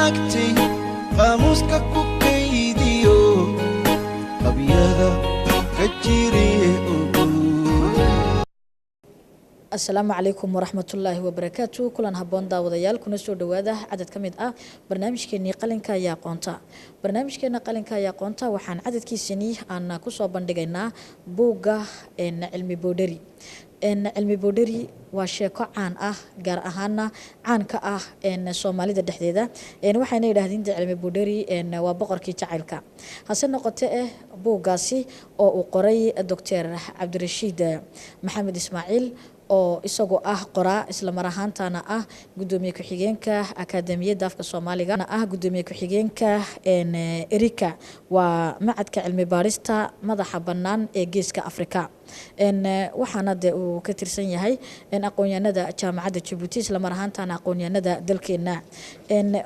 Wadaagtay qaamuuska ku kaydiyo qabyada ka jire. Asalaamu calaykum waraxmatullaahi wabarakaatu. Kulan haboon daawadayaal, kuna soo dhawaada cadad ka mid ah barnaamijkeenii Qalinka iyo Aqoonta. Barnaamijkeena Qalinka iyo Aqoonta waxaan cadadkiisani aan kusoo bandhigaynaa buugga Cilmi Boodheri. Cilmi Boodheri waa sheeko caan ah, gaar ahaana caan ka ah Soomaalida dhexdeeda. Waxayna yidhaahdeen de Cilmi Boodheri waa boqorkii jacaylka. Hase noqote buuggaasi oo uu qoray Doctor Cabdirashiid Maxamed Ismaaciil, oo isagoo ah qoraa, isla mar ahaantana ah gudoomiye ku-xigeenka Akaademiyadda Afka Soomaaliga, ah gudoomiye ku-xigeenka Erika, waa macadka cilmi baarista madaxa bannaan ee Geeska Afrika, waxaana de uu ka tirsan yahay aqoon-yahanada Jaamacadda Jabuuti, isla mar ahaantana aqoon-yahanada dalkeena.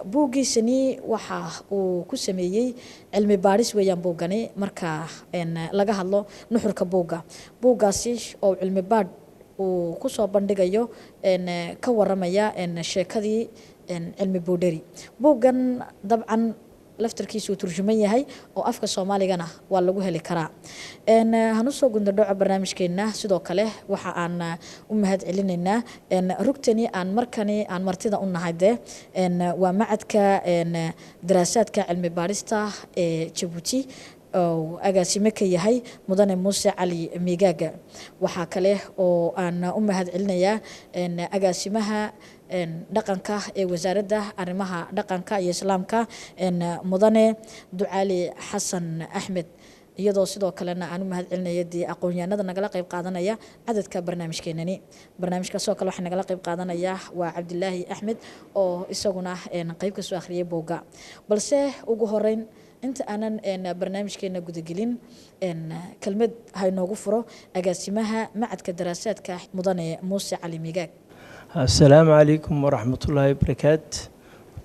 Buuggiisani waxa uu ku sameeyey cilmi baaris weeyaan buuggani. Marka laga hadlo nuxurka buugga, buuggaasi oo cilmi baadh uu kusoo bandhigayo, ka waramaya sheekadii Cilmi Boodheri. Buuggan dabcan laftarkiisa uu turjuman yahay oo afka Soomaaligana waa lagu heli karaa. Hanusoo gundadhoco barnaamijkeena. Sidoo kale waxa aan u mahad celinaynaa rugtani aan markani aan martida u nahay, de waa macadka daraasaadka cilmi baarista ee Jabuuti oo agaasime ka yahay Mudane Muuse Cali Miigaaga. Waxaa kale oo aan u mahad celinayaa agaasimaha dhaqanka ee Wasaaradda Arrimaha Dhaqanka iyo Islaamka, Mudane Ducaali Xasan Axmed, iyadoo sidoo kalena aan u mahad celinaya dee aqoon-yahanada nagala qayb qaadanaya cadadka barnaamijkeenani. Barnaamijka sidoo kale waxaa nagala qayb qaadanaya waa Cabdilaahi Axmed oo isaguna qayb kasoo akhriyay buugga. Balse ugu horeyn, inta aanan barnaamijkeena gudagelin, kelmad ha inoogu furo agaasimaha macadka daraasaadka, Mudane Muuse Cali Migaag. Asalaamu calaykum waraxmatullaahi wabarakaat.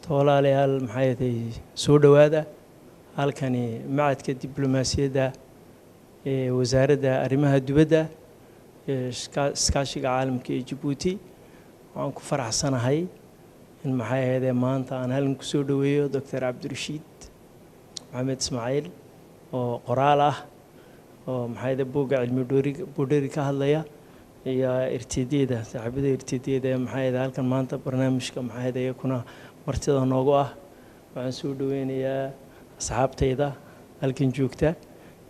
Walaalayaal, maxay ahaday, soo dhowaada. Halkani macadka diblomaasiyadda ee Wasaaradda Arrimaha Dibadda ee Iskaashiga Caalamka ee Jabuuti. Waxaan ku faraxsanahay in, maxay ahaydee, maanta aan halkan kusoo dhoweeyo Doctor Cabdirashiid Maxamed Ismaaciil oo qoraal ah oo, maxay ahaydee, buugga Cilmi Boodheri ka hadlaya, iyo RTD-da, saaxiibada RTD-da ee, maxay ahayd, halkan maanta barnaamijka, maxay ahayd, iyakuna martida noogu ah. Waxaan soo dhoweynayaa asxaabtayda halkan joogta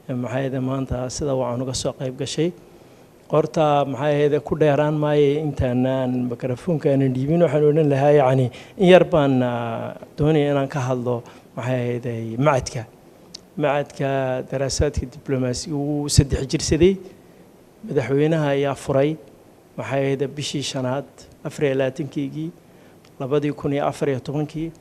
ee, maxay ahayd, maanta sida waxaan uga soo qayb gashay. Horta, maxay ahayd, ku dheeraan maayo. Intaanaan mikrofoonka aanan dhiibin, waxaan odhan lahaa, yacni, in yar baan doonaya inaan ka hadlo, maxay ahayd, macadka daraasaadka diblomaasiga. Wuu 3 jirsaday. Madaxweynaha ayaa furay, maxay ahayd, bishii shanaad 24-keygii 2014-kii.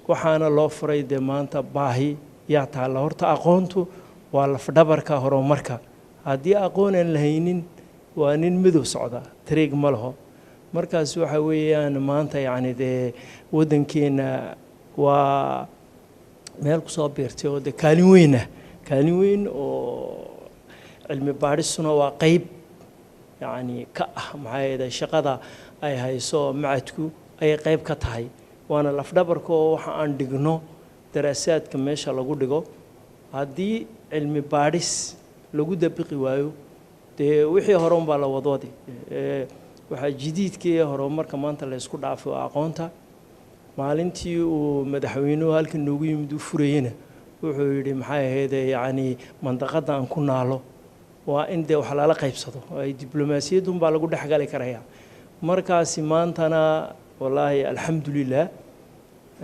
Waxaana loo furay dee maanta baahi yaa taalla. Horta aqoontu waa lafdhabarka horumarka. Haddii aqoon aan lahaynin, waa nin madow socda, tareeg ma laho. Markaas waxa weeyaan maanta, yacni, dee waddankeena waa meel kusoo biirtay oo dee kaalin weyn ah, kaalin weyn oo cilmi baadhisuna waa qeyb, yacni, ka ah, maxaa yeelay, shaqada ay hayso macadku ayay qeyb ka tahay, waana lafdhabarka oo waxa aan dhigno, daraasaadka meesha lagu dhigo, haddii cilmi baadhis lagu dabiqi waayo, dee wixii hore unbaa la wadwadi. Waxaa jadiidkii horumarka maanta la isku dhaafay waa aqoonta. Maalintii uu madaxweynuhu halkan noogu yimid uu furayena, wuxuu yidhi, maxay ahayd, yacni, mandaqada aan ku naalo waa in dee wax lala qaybsado, ay diblomaasiyadun baa lagu dhexgali karayaa. Markaasi maantana, wallaahi, alxamdulilah,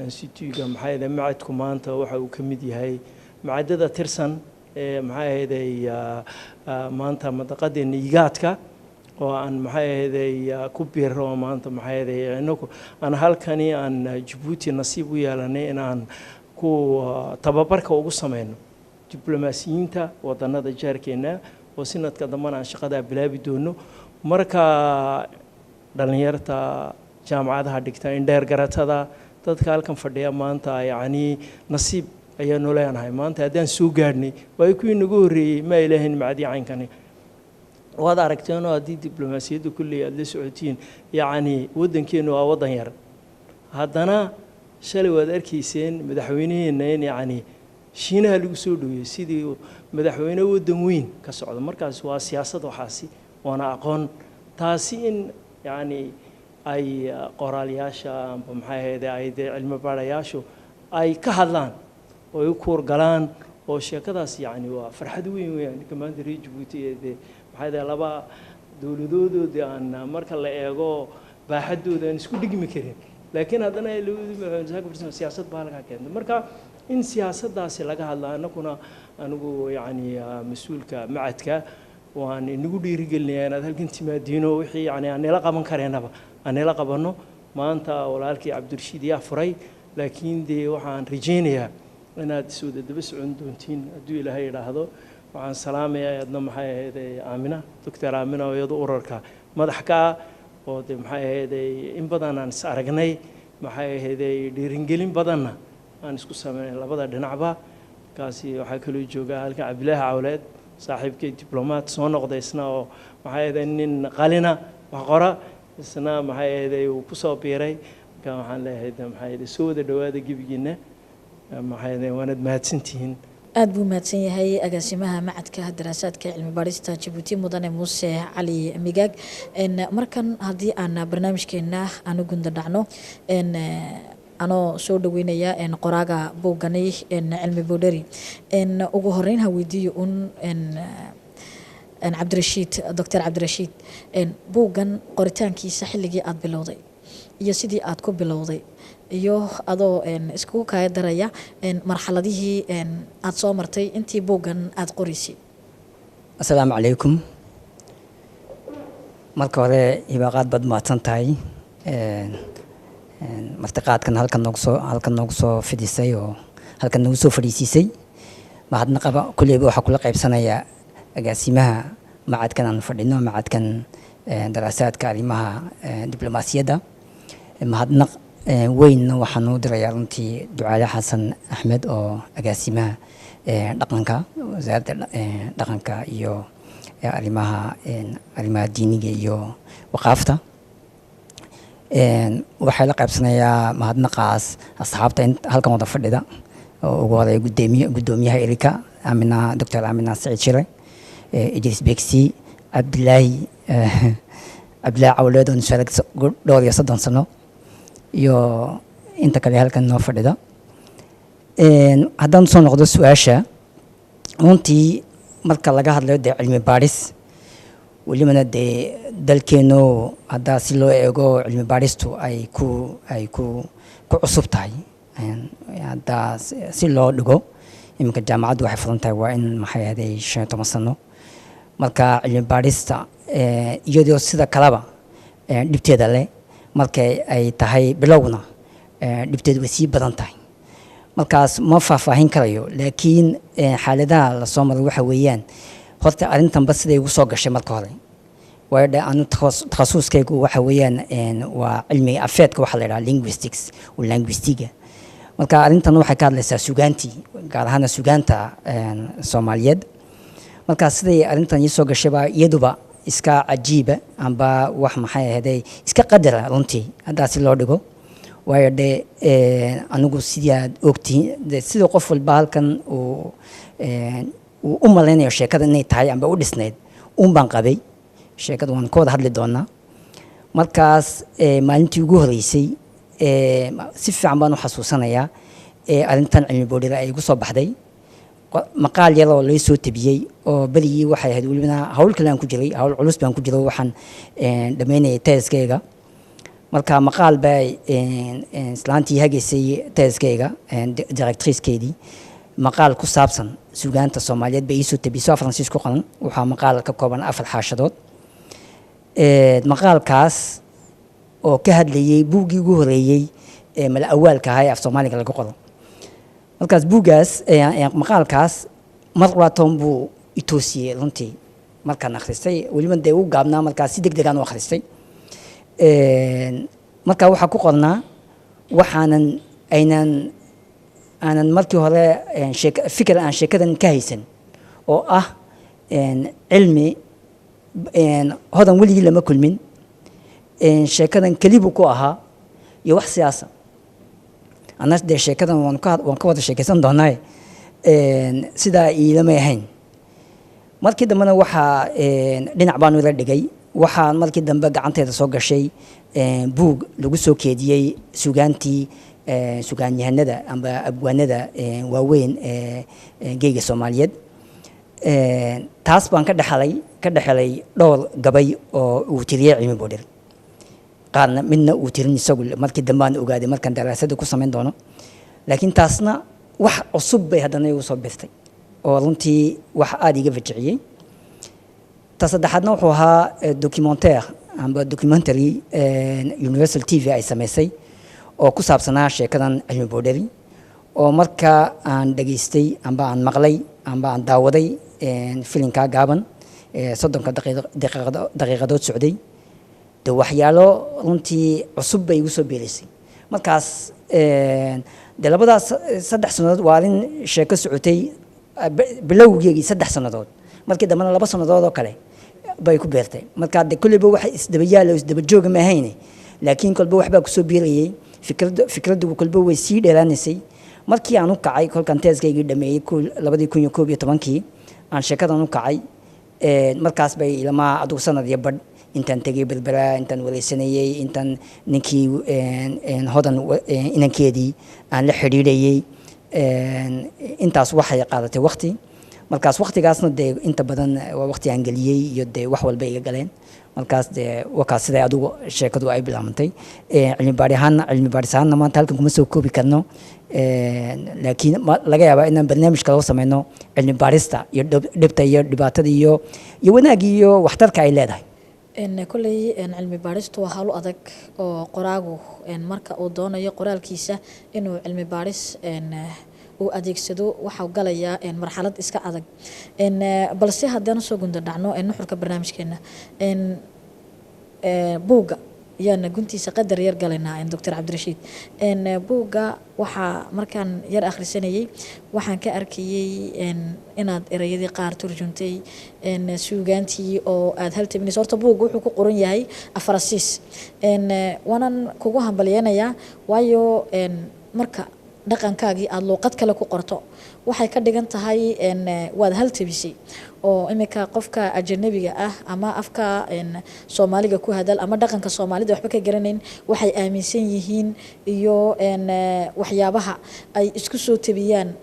institute-ga, maxay ahayd, macadku maanta waxa uu ka mid yahay macadada tirsan ee, maxay ahayd, maanta mandaqadeena IGAD-ka oo aan, maxay ahayd, ku biiro. Maanta, maxay ahayd, inagu aan halkani aan Jabuuti nasiib u yeelanay in aan ku tababarka ugu sameyno diblomaasiyiinta wadanada jaarkeena, oo sanadka dambena aan shaqadaa bilaabi doono. Marka dhalinyarta jaamacadaha dhigta, indheer garatada, dadka halkan fadhiya maanta, yacni, nasiib ayaanu leenahay maanta haddaan soo gaadhnay, waayo kuwii nagu horreeyey ma ay lahayn macadii caynkani. Waad aragteenoo haddii diblomaasiyadda kulley aada la socotiin, yacni, waddankeenu waa waddan yar, haddana Shalay waad arkayseen madaxweyneheenna in yacni Shiinaha lagu soo dhaweeyey sidii madaxweyne waddan weyn ka socda. Markaas waa siyaasad, waxaasi waana aqoon. Taasi in yacni ay qoraalyaasha amba maxay ahayde ay dee cilmi baarayaashu ay ka hadlaan oo ay u kuur galaan oo sheekadaas yacni waa farxad weyn weeyaan. Ninka maanta reer Jabuuti ee dee maxay ahayde laba dowladoodoo aan marka la eego baaxaddooda aan isku dhigmi karin, laakiin haddana ay labadii madaxweyne siyaasad baa halkaa keentay. Marka in siyaasaddaasi laga hadla, annaguna anigu yacni mas-uulka macadka waan inagu dhiirigelinayaa inaad halkan timaadiino, wixii yacni aan nila qaban kareennaba aan nila qabanno. Maanta walaalkii Cabdirashiid yaa furay, laakiin dee waxaan rajaynayaa inaad iswada daba socon doontiin hadduu Ilaahay idhaahdo. Waxaan salaamayaa adna maxay ahayd Aamina, Doctor Aamina, oo iyadu ururka madax ka ah, oo de maxay ahayd in badan aan is aragnay, maxay ahayd dhiiringelin badanna aan isku sameynay labada dhinacba. Kaasi waxaa kaloo jooga halkan Cabdilaahi Cawleed, saaxiibkay, diblomaat soo noqday isna, oo maxay ahayd nin qalina wax qora isna, maxay ahayd uu kusoo biiray. Marka waxaan leeyahay maxay ahayd soo wada dhowaada gebigiina, maxay ahayd waanad mahadsantihiin. Aada buu mahadsan yahay agaasimaha Macadka Daraasaadka Cilmi Baarista Jabuuti, Mudane Muuse Cali Migaag. Markan haddii aan barnaamijkeena aan u gunda dhacno, anoo soo dhaweynaya qoraaga buuggani Cilmi Boodheri, ugu horeyn ha weydiiyo un Cabdirashiid, Doctor Cabdirashiid, buuggan qoritaankiisa xilligii aada bilowday iyo sidii aada ku bilowday, iyo adoo iskugu kaaya daraya marxaladihii aada soo martay intii buuggan aada qoreysay. Asalaamu calaykum. Marka hore, Hibaaqaad, baad mahadsan tahay martiqaadkan halkan noogu soo fidisay oo halkan noogu soo fadhiisiisay. Mahadnaqaba kulleyba waxaa kula qaybsanayaa agaasimaha macadkan aan fadhino, macadkan daraasaadka arrimaha diblomaasiyadda. Mahadnaq weynna waxaan u dirayaa runtii Ducaale Xasan Axmed oo agaasimaha dhaqanka, wasaaradda dhaqanka iyo arrimaha diiniga iyo waqaafta. Waxay la qaybsanayaa mahadnaqaas asxaabta halkan wada fadhida, oo ugu horeeya guddoomiyaha erika Amina, Doctor Amina Saciid Shire, Idris Begsi, Cabdilaahi Cawleed oo nusharag dhowr iyo 30 sano, iyo inta kale halkan noo fadhida. Haddaan soo noqdo su-aasha, runtii marka laga hadlayo dee cilmi baadhis, welibana dee dalkeenu haddaa si loo eego cilmi baadhistu ay ku cusub tahay, haddaa si loo dhigo, iminka jaamacaddu waxay furan tahay waa in maxay ahday 15 sano. Marka cilmi baadhista iyadoo sida kaleba dhibteeda leh, markay ay tahay bilowna dhibteedu way sii badan tahay. Markaas ma faahfaahin karayo, laakiin xaaladaha lasoo maray waxa weeyaan horta arrintanba siday igu soo gashay marka hore, waayo dhe anu takhasuskaygu waxa weeyaan waa cilmiga afeedka, waxa la yidhaha linguistics oo linguistiga. Marka arrintan waxay ka hadlaysaa sugaantii, gaar ahaana sugaanta Soomaaliyeed. Marka siday arrintan ii soo gashay baa iyaduba iska cajiiba amba wax maxay ahayday iska qadara runtii haddaa si loo dhigo, waayo dhe anigu sidii aad ogtihiin de sida qof walba halkan uu u malaynayo sheekada inay tahay amba u dhisnayd uun baan qabay. Sheekada waan ka wada hadli doonaa. Markaas maalintii ugu horeysay si fiican baan u xasuusanayaa arrintan Cilmi Boodhira ay igu soo baxday, maqaal yar oo lay soo tabiyey oo berigii waxay ahayd, welibana hawl kale aan ku jiray, hawl culus baan ku jiray, waxaan dhammaynayay teeskayga. Marka maqaal baa islaantii hagaysay teeskayga, directricekeedii, maqaal ku saabsan sugaanta Soomaaliyeed bay iisoo tabiyey, soo Faransiis ku qoran. Waxaa maqaal ka kooban afar xaashadood. Maqaalkaas oo ka hadlayey buuggii ugu horeeyey ee mala awaalka ahaa ee af Soomaaliga laga qoro. Markaas buuggaas maqaalkaas mar labaatan buu itoosiyey runtii markaan akhristay, weliba dee u gaabnaa, markaas si deg degaan u akhristay. Marka waxaa ku qornaa waxaanan aynan aanan markii hore fikir aan sheekadan ka haysan, oo ah cilmi hodan weligii lama kulmin, sheekadan keli buu ku ahaa iyo wax siyaasa. Anna dee sheekadan waan ka wada sheekaysan doonaa. Sidaa iilamay ahayn. Markii dambena waxaa dhinac baan ila dhigay. Waxaan markii dambe gacanteeda soo gashay buug lagu soo keediyey sugaantii sugaanyahanada amba abwaanada waaweyn ee geyga Soomaaliyeed. Taas baan ka dhexelay dhowr gabay oo uu tiriyey Cilmi Boodheri, qaarna midna uu tirin isagu. Markii dambe aan ogaaday markaan daraasada ku samayn doono, laakiin taasna wax cusub bay haddana igu soo birtay oo runtii wax aada iga fajiciyey. Ta saddexaadna wuxuu ahaa documentaire amba documentary Universal TV ay samaysay oo ku saabsanaa sheekadan Cilmi Boodheri, oo marka aan dhageystay amba aan maqlay amba aan daawaday filinkaa gaaban ee 30-ka daqiiqadood socday, de waxyaalo runtii cusub bay igu soo biirisay. Markaas de labadaas 3 sannadood waa arrin sheeko socotay. Bilowgeegii 3 sannadood, markii dambena 2 sannadood oo kale bay ku beertay. Marka de kolleyba wax isdaba yaal oo isdaba jooga ma ahayne, laakiin kolba waxbaa kusoo biirayay. Fikraddu kolba way sii dheeraanaysay. Markii aan u kacay, kolkaan thèse-kaygii dhameeyey 2011-kii aan sheekadan u kacay, markaas bay ilamaa adugu sanad iyo badh intaan tegay Berbera, intaan wareysanayey, intaan ninkii Hodan inankeedii aan la xidhiidhayey, intaas waxay qaadatay waqti. Markaas waqtigaasna dee inta badan waa waqti aan geliyey iyo dee wax walba iga galeen. Markaas dee wakaas siday adugu sheekadu ay bilaabantay. Cilmi baari ahaanna, cilmi baaris ahaanna maanta halkan kuma soo koobi karno, laakiin laga yaabaa inaan barnaamij kale u sameyno cilmi baarista iyo dhibta iyo dhibaatada iyo wanaagga iyo waxtarka ay leedahay. Kolley cilmi baaristu waa hawl adag oo qoraagu marka uu doonayo qoraalkiisa inuu cilmi baaris uu adeegsado waxau galayaa marxalad iska adag. Balse haddaan usoo gundo dhacno nuxurka barnaamijkeena buugga, ayaana guntiisa qadar yar galaynaa. Doctor Cabdirashiid, buugga waxaa markaan yar akhrisanayay waxaan ka arkayey inaad ereyadii qaar turjuntay, suugaantii oo aad haltabinayso. Horta buugga wuxuu ku qoran yahay Afarasiis, waanan kugu hambalyeynayaa, waayo marka dhaqankaagii aada luuqad kale ku qorto waxay ka dhigan tahay waad haltabisay, oo iminka qofka ajanabiga ah ama afka Soomaaliga ku hadal ama dhaqanka Soomaalida waxba ka garanayn, waxay aaminsan yihiin iyo waxyaabaha ay isku soo tabiyaan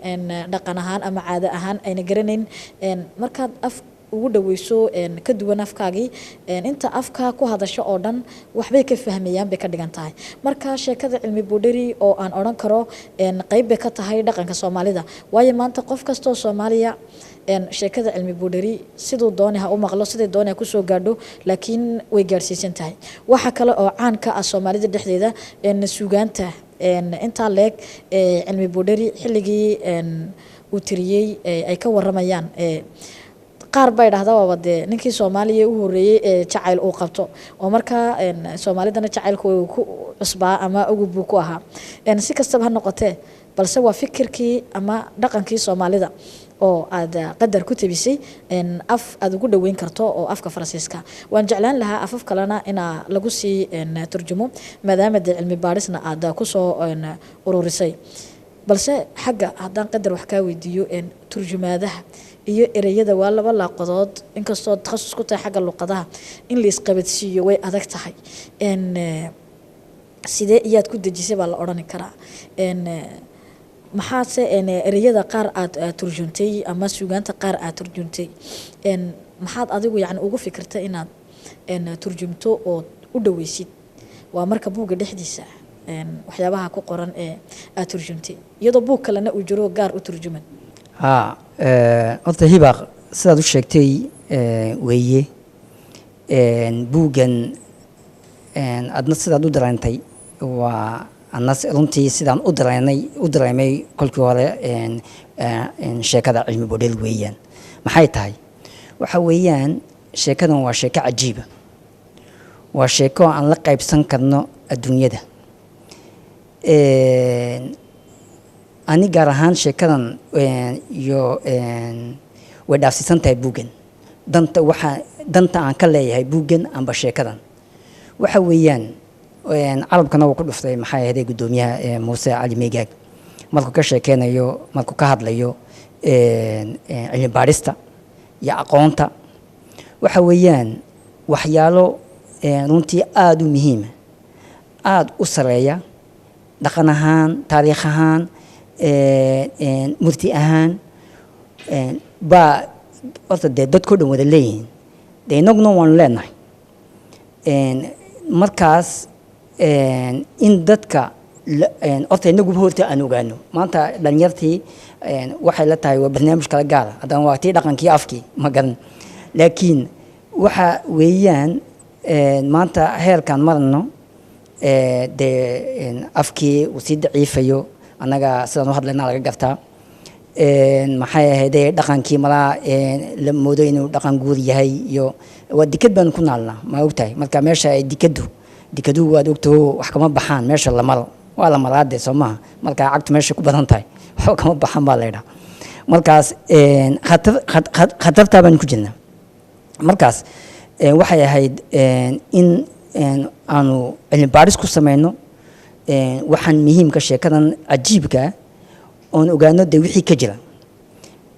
dhaqan ahaan ama caado ahaan ayna garanayn. Markaad af ugu dhaweyso ka duwan afkaagii, inta afka ku hadasho oo dhan waxbay ka fahmayaan bay ka dhigan tahay. Marka sheekada Cilmi Boodheri oo aan odhan karo qeyb bay ka tahay dhaqanka Soomaalida, waayo maanta qof kastoo Soomaaliya sheekada Cilmi Boodheri siduu doonay ha u maqlo, siday doonay ha kusoo gaadho, laakiin way gaadhsiisan tahay. Waxa kale oo caan ka ah Soomaalida dhexdeeda suugaanta intaa leeg Cilmi Boodheri xilligii uu tiriyey ay ka waramayaan. Qaar baa idhahdaa waaba dee ninkii Soomaaliya u horeeyey ee jacayl uu qabto, oo markaa Soomaalidana jacaylku uu ku cusbaa ama ugub buu ku ahaa. Si kastaba ha noqotee, balse waa fikirkii ama dhaqankii Soomaalida oo aad qadar ku tabisay af aad ugu dhoweyn karto oo afka Faransiiska. Waan jeclaan lahaa afaf kalena inaa lagu sii turjumo, maadaama dee cilmi baadhisna aad kusoo ururisay. Balse xagga haddaan qadar wax kaa weydiiyo, turjumaadaha iyo ereyada waa laba laaqadood, inkastoo takhasus ku tahay xagga luqadaha, in la isqabadsiiyo way adag tahay. Sidee iyaad ku dejisay baa la odhani karaa? Maxaase ereyada qaar aad turjuntay ama suugaanta qaar aad turjuntay, maxaad adigu yani ugu fikirtay inaad turjumto ood u dhaweysid? Waa marka buugga dhexdiisa waxyaabaha ku qoran ee aad turjuntay, iyadoo buug kalena uu jiro gaar u turjuman. Haa, horta Hibaaq, sidaad u sheegtay weeye. Buuggan adna sidaad u dareentay waa adna runtii sidaan u dareenay, u dareemay kolkii hore sheekada Cilmi Boodheri weeyaan. Maxay tahay? Waxa weeyaan sheekadan waa sheeko cajiiba, waa sheeko aan la qaybsan karno adduunyada. Ani gaar ahaan sheekadan iyo way dhaafsiisan tahay buuggan. Danta, waxa danta aan ka leeyahay buuggan amba sheekadan waxa weeyaan Carabkana wuu ku dhuftay, maxay ahayd, guddoomiyaha Muuse Cali Meegaag markuu ka sheekeynayo, markuu ka hadlayo cilmi baadhista iyo aqoonta. Waxa weeyaan waxyaalo runtii aada u muhiima, aada u sareeya, dhaqan ahaan, taariikh ahaan, murti ahaan, baa horta dee dadkao dhan wada leeyihiin, dee inaguna waanu leenahay. Markaas in dadka horta inaguba horta aan ogaano maanta dhalinyartii waxay la tahay waa barnaamij kala gaara, haddana waa tii dhaqankii afkii ma garan. Laakiin waxa weeyaan maanta heerkaan marno, dee afkii uu sii daciifayo, annaga sidaan u hadlaynaa laga gartaa. Maxay ahaydee, dhaqankii malaa la moodo inuu dhaqan guur yahay, iyo waa dikad baanu ku naalnaa, ma ogtahay? Marka meesha ay dikadu, dikaduhu waad ogtaho, wax kama baxaan. Meesha la maro waa la maraa dee, soo maaha? Marka cagtu meesha ku badan tahay waxba kama baxaan baa la yidhaha. Markaas khatar khatartaa baanu ku jirnaa. Markaas waxay ahayd in aanu cilmi baadhis ku sameyno waxaan muhiimka sheekadan cajiibka ah, oon ogaano dee wixii ka jira.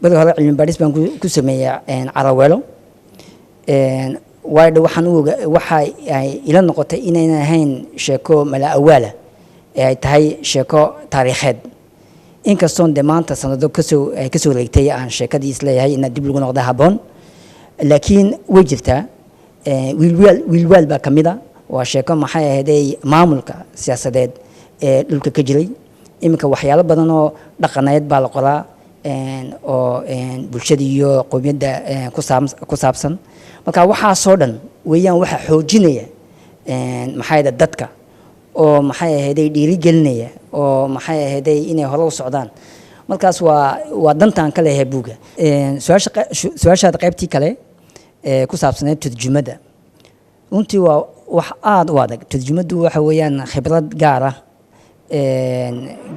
Beri hore cilmi baadhis baan ku sameeyey Caraweelo. Waayo waxaan u oga waxa ay ila noqotay inaynan ahayn sheeko mala awaala ee ay tahay sheeko taariikheed, inkastoon dee maanta sanado kasoo ay kasoo wareegtay aan sheekadii isleeyahay inaad dib lagu noqda habboon, laakiin way jirtaa. Wiilwaal, wiilwaal baa kamid a. Waa sheeko, maxay ahaydey, maamulka siyaasadeed ee dhulka ka jiray. Iminka waxyaalo badan oo dhaqaneed baa la qoraa oo bulshada iyo qowmiyadda ku saabsan. Marka waxaasoo dhan weeyaan waxa xoojinaya, maxay ahayd, dadka oo, maxay ahayday, dhiirigelinaya oo, maxay ahayday, inay hore u socdaan. Markaas waa dantaan ka leeyahay buugga. Su-aasha su-aashaada qaybtii kale ee ku saabsaneed turjumadda, runtii waa wax aada u adag. Turjumaddu waxa weeyaan khibrad gaar ah,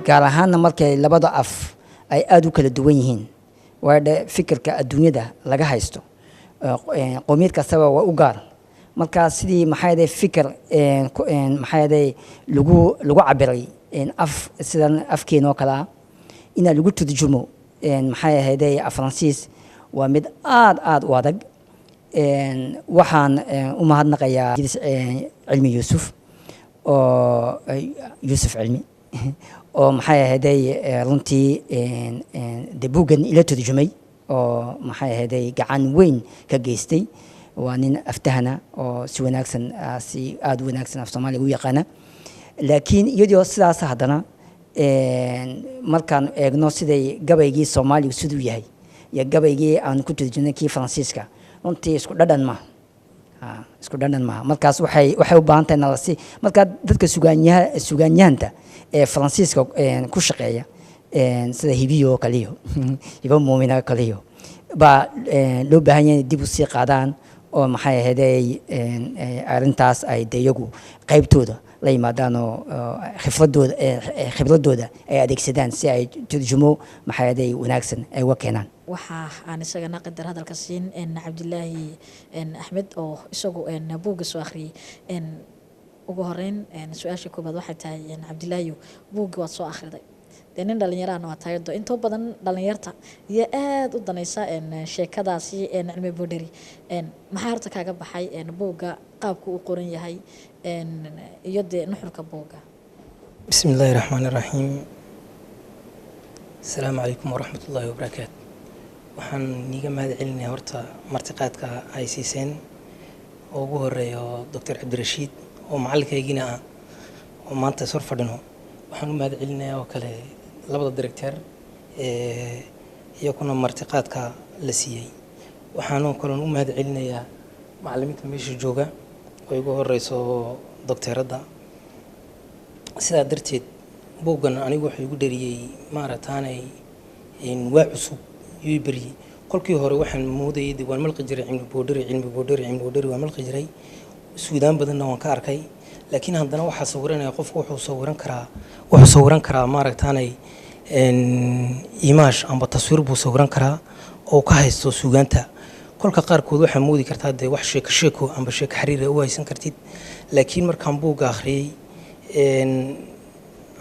gaar ahaanna markay labada af ay aada u kala duwan yihiin. Waayo dhe fikirka adduunyada laga haysto qowmiyad kastaba waa u gaar. Marka sidii, maxay ahayd, fikir maxay ahayd, lagu cabiray af sidan afkeena oo kale ah inaa lagu turjumo, maxay ahayday, af Faransiis, waa mid aada aada u adag. Waxaan u mahadnaqayaa Cilmi Yuusuf oo Yuusuf Cilmi oo, maxay ahayday, runtii dee buuggan ila turjumay oo, maxay ahayday, gacan weyn ka geystay. Waa nin aftahana oo si wanaagsan, si aada u wanaagsan af Soomaaliga u yaqaana. Laakiin iyadoo sidaas haddana, markaan eegno siday gabaygii Soomaaligu siduu yahay iyo gabaygii aan ku turjunay kii Faransiiska, runtii isku dhadhan maaha, isku dhadhan maaha. Markaas waxay u baahan tahay nalasi. Marka dadka sugaanyaha, sugaanyahanta ee Faransiiska ku shaqeeya, sida Hibiyo oo kaliyo, Hibo Muumina kaliyo, baa loo baahan yahay inay dib usii qaadaan oo, maxay ahaydey, arrintaas ay de iyagu qaybtooda la yimaadaan oo khibradooda ay adeegsadaan si ay turjumo, maxay ahaydey, wanaagsan ay uga keenaan. Waxa aan isagana qadar hadalka siin Cabdilaahi Axmed oo isagu buugga soo akhriyey. Ugu horeyn su-aasha koobaad waxay tahay, Cabdilaahi, buugga waad soo akhriday, dee nin dhalinyarahana waa tahay, do intoo badan dhalinyarta iyo aada u danaysa sheekadaasi Cilmi Boodheri. Maxaa horta kaaga baxay buugga, qaabku uu qoran yahay iyo dee nuxurka buugga? بسم الله الرحمن الرحيم، السلام عليكم ورحمة الله وبركاته. Waxaan niiga mahad celinayaa horta martiqaadka ay siiseen oo ugu horeeyo Dr. Cabdirashiid oo macallinkaygiina ah oo maanta is hor fadhino. Waxaan u mahad celinayaa oo kale labada directeur ee iyakuna martiqaadka la siiyey. Waxaanoo kaloon u mahad celinayaa macallimiinta meesha jooga oo igu horeyso docteeradda. Sidaa darteed buuggan anigu wuxuu igu dhariyey maaragtaanay waa cusub yuu i beriyey. Kolkii hore waxaan moodayay de waan malqi jiray Cilmi Boodhari, Cilmi Boodhari, Cilmi Boodhari waan malqi jiray, suudaan badanna waan ka arkay. Laakiin haddana waxaa sawiranaya qofku wuxuu sawiran karaa maaragtaanay image amba taswiir buu sawiran karaa oo ka haysto suugaanta. Kolka qaarkood waxaa moodi kartaa dee wax sheeko sheeko amba sheeko xariir u haysan kartid. Laakiin markaan buugga akhriyey,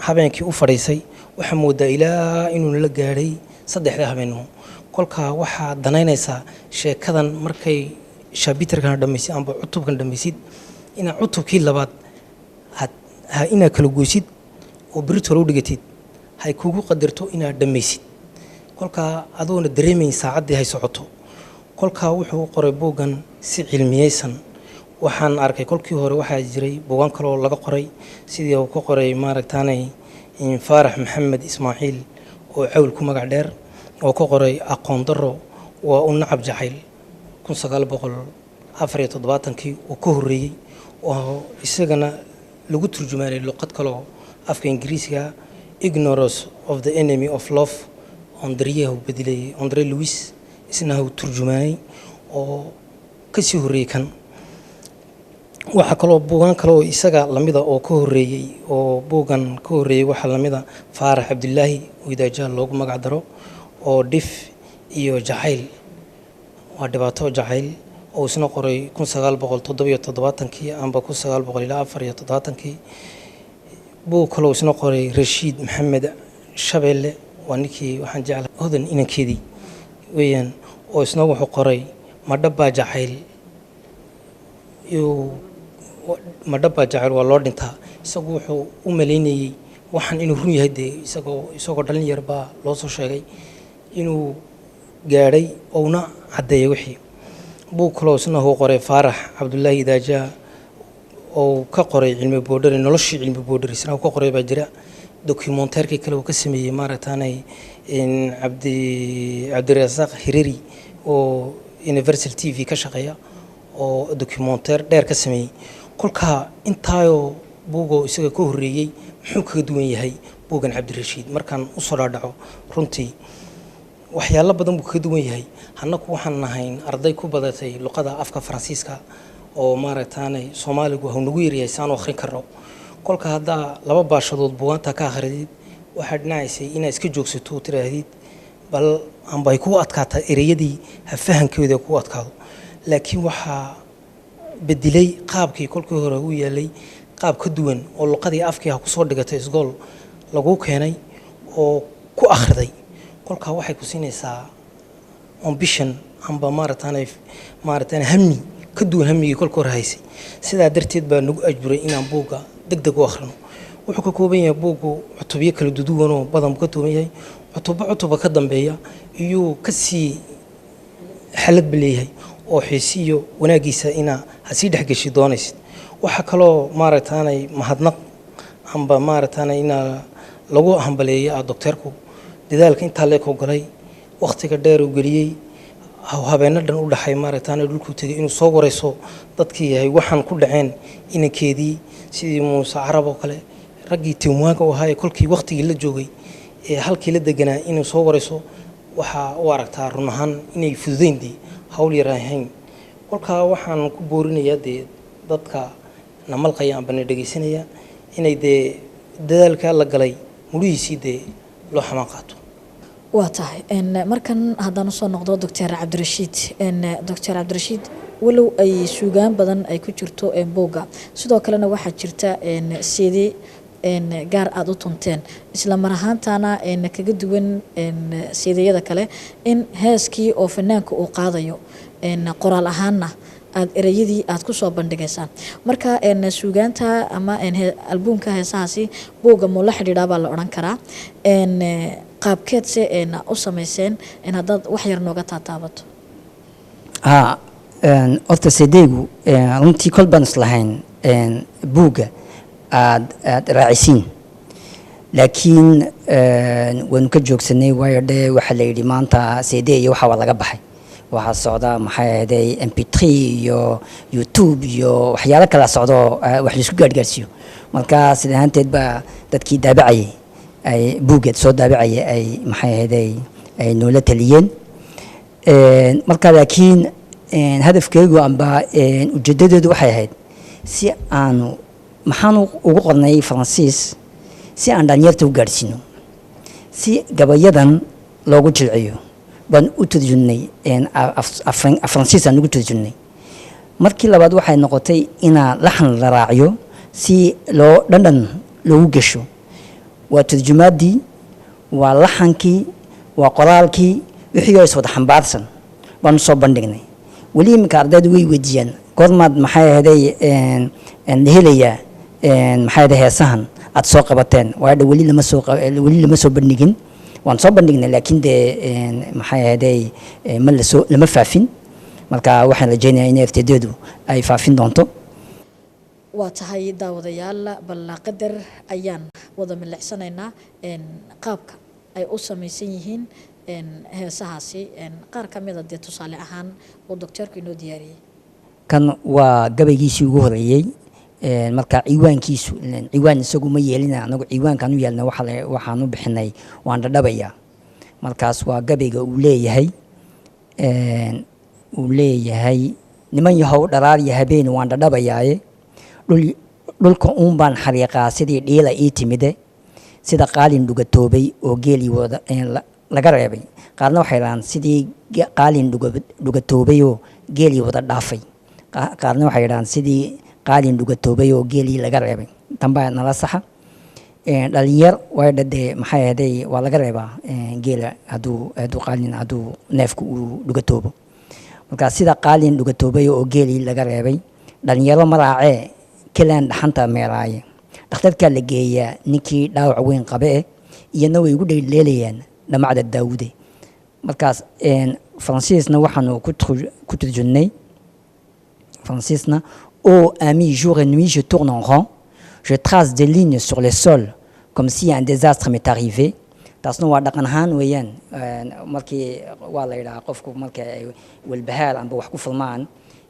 habeenkii u fadhiisay, waxaa moodaa ilaa inuu nala gaadhay 3da habeenimo. Kolkaa waxaa danaynaysaa sheekadan markay chapitre-kana dhammaysid amba cutubkan dhammaysid, inaad cutubkii labaad inaad kala goysid oo berito hore u dhigatid, hay kugu qadarto inaad dhammaysid. Kolkaa adoona dareemayn saacaddii hay socoto. Kolkaa wuxuu qoray buuggan si cilmiyeysan. Waxaan arkay kolkii hore waxaa jiray buugan kaloo laga qoray, sidii uu ka qoray maaragtaanay Faarax Maxamed Ismaaciil oo Cawl ku magac dheer, oo ka qoray Aqoon Daro waa u nacab jacayl 1974-kii uu ka horreeyey, oo isagana lagu turjumaanay luqad kaloo afka Ingiriisiga, Ignorance of the Enemy of Love, Andreyahu bedelay, Andre Louis isna uu turjumaanay oo kasii horreeyey kan. Waxaa kaloo buugaan kale oo isaga lamida oo ka horreeyey, oo buuggan ka horreeyey, waxaa lamida Faarax Cabdilaahi oo Idaajaha loogu magac daro, oo Dhif iyo Jacayl waa Dhibaato Jacayl, oo isna qoray 1977-kii amba 1974-kii. Buug kaloo isna qoray Rashiid Maxamed Shabeelle, waa ninkii waxaan jeclahay Hodan inankeedii weeyaan, oo isna wuxuu qoray Madhabbaa Jacayl, Madhabbaa Jacayl waa loo dhintaa. Isagu wuxuu u malaynayey waxaan inuu run yahay dee, isagoo dhalin yar baa loo soo sheegay inuu gaadhay ouna caddeeyay wixii. Buug kaloo isna uu qoray Faarax Cabdullaahi Idaajaa oo ka qoray Cilmi Boodhari, noloshii Cilmi Boodhari isna uu ka qoray baa jira. Documentaire-kii kale uu ka sameeyey maaragtaanay Cabdirasaaq Hireri oo Universal TV ka shaqeeya, oo documentaire dheer ka sameeyey. Kolkaa intaayoo buugoo isaga ka horreeyey, muxuu kaga duwan yahay buuggan Cabdirashiid? Markaan usoo dhaadhaco, runtii waxyaalo badan buu kaga duwan yahay. Annaku waxaan nahayn arday ku badatay luqada afka Faransiiska, oo maaragtaanay Soomaaligu hau nagu yaryahay si aan u akhrin karno. Kolka haddaa laba baashadood buugaanta ka akhridid, waxaad dhinacaysay inaad iska joogsato oo tiraahdid bal amba ay kugu adkaataa ereyadii ha fahankeeda kugu adkaado. Laakiin waxaa bedelay qaabkii kolkii hore u yaalay qaab ka duwan, oo luqadii afkii ha kusoo dhigatay isgool laguu keenay oo ku akhriday. Kolkaa waxay ku siinaysaa ambition amba maaragtaanay hami ka duwan hamigii kolka hore haysay. Sidaa darteed baa nagu ajburay inaan buugga deg deg u akhrino. Wuxuu ka kooban yahay buuggu cutubyo kala duduwan oo badan buu ka kooban yahay. Cutubo cutuba ka dambeeya iyuu kasii xaladba leeyahay oo xiisiyo wanaagiisa inaa ha sii dhexgeshi doonaysid. Waxaa kaloo maaragtaanay mahadnaq amba maaragtaanay inaa lagu hambaleeyo ah docteerku dadaalka intaa leekoo galay, wakhtiga dheer uu geliyey, habeeno dhan u dhaxay maaragtaanay dhulkuu tegay inuu soo warayso dadkii yahay waxaan ku dhaceen inankeedii, sidii Muuse Carab oo kale, raggii tiimwaanka u ahaa ee kolkii wakhtigii la joogay ee halkii la deganaa inuu soo warayso. Waxaa u aragtaa run ahaan inay fududeyn dee hawl yar ahayn. Kolkaa waxaan ku boorinayaa dee dadka na malqaya amba na dhegeysanaya inay dee dadaalka la galay mudhihiisii dee loo xamaan qaato. Waa tahay. Markan haddaan usoo noqdo Doctor Cabdirashiid, Doctor Cabdirashiid, walow ay suugaan badan ay ku jirto buugga, sidoo kalena waxaa jirta sidii gaar aada u tunteen, isla mar ahaantaana kaga duwan siidiyada kale, in heeskii oo fanaanka uu qaadayo qoraal ahaanna aada ereyadii aada kusoo bandhigaysaan. Marka suugaanta ama albuumka heesahaasi buugga muu la xidhiidhaa baa la odhan karaa? Qaabkeedse u samayseen haddaad wax yar nooga taataabato? Ha, horta sedeegu runtii kol baan islahayn buugga aad raacisiin, laakiin waanu ka joogsanay, waayo dhe waxaa la yidhi maanta CD iyo waxa waa laga baxay, waxaa socda maxay ahday MP3 iyo YouTube iyo waxyaalo kala socdo wax laisku gaadhgaarsiiyo. Marka sida ahaanteed baa dadkii daabacayay ay buuggeed soo daabacayay ay maxay ahayday ay noola taliyeen. Marka laakiin hadafkeygu amba ujeedadeedu waxay ahayd si aanu maxaanu ugu qornay Faransiis si aan dhalinyarta u gaadhsiino, si gabayadan loogu jilciyo baan u turjunnay, Faransiis aan ugu turjunnay. Markii labaad waxay noqotay inaa laxan la raaciyo si loo dhandhan loogu gesho. Waa turjumaaddii, waa laxankii, waa qoraalkii, wixii oo iswada xambaarsan baanu soo bandhignay. Weli iminka ardaydu way weydiiyaan goormaad maxay ahaday la helayaa maxay ahaday heesahan aad soo qabateen, waayo dha weli lama soo bandhigin. Waan soo bandhignay, laakiin dee maxay ahaday ma lasoo lama faafin. Marka waxaan rajaynayaa in RTD-du ay faafin doonto. Waa tahay daawadayaal, bal qadar ayaan wada milicsanaynaa qaabka ay u samaysan yihiin heesahaasi, qaar ka mida dee tusaale ahaan uu doctoorku inoo diyaariyey. Kan waa gabaygiisii ugu horeeyey. Marka ciwaankiisu, ciwaan isagu ma yeelina, anagu ciwaankaan u yeelnay waxaan u bixinay waan dhadhabayaa. Markaas waa gabayga uu leeyahay niman yahow dharaar iyo habeen waan dhadhabayaaye, dhulka uun baan xariiqaa sidii dhiila ii timide, sida qaalin dhugatoobay oo geelii wada laga reebay. Qaarna waxay dhahaan sidii qaalin dhugatoobay oo geelii wada dhaafay. Qaarna waxay dhahaan sidii qaalin dhugatoobay oo geelii laga reebay. Tan baa nala saxa. Dhalinyar way dhadee maxay ahaday waa laga reebaa geela hadduu qaalin hadduu neefku uu dhugatoobo. Marka sida qaalin dhugatoobay oo geelii laga reebay, dhalinyaro ma raacee kelaan dhaxanta meeraaye, dhakhtarkaa la geeyaa ninkii dhaawac weyn qabe eh, iyana way igu dheeldheelayaan dhamacda Daawude. Markaas Faransiisna waxaanu ku turjunnay Faransiisna: Oh ami, jour et nuit je tourne en rond, je trace des lignes sur le sol comme si un désastre m'est arrivé. Taasna waa dhaqan ahaan weeyaan. Markii waa la yidhahaa qofku marka ay walbahaar amba wax ku furmaan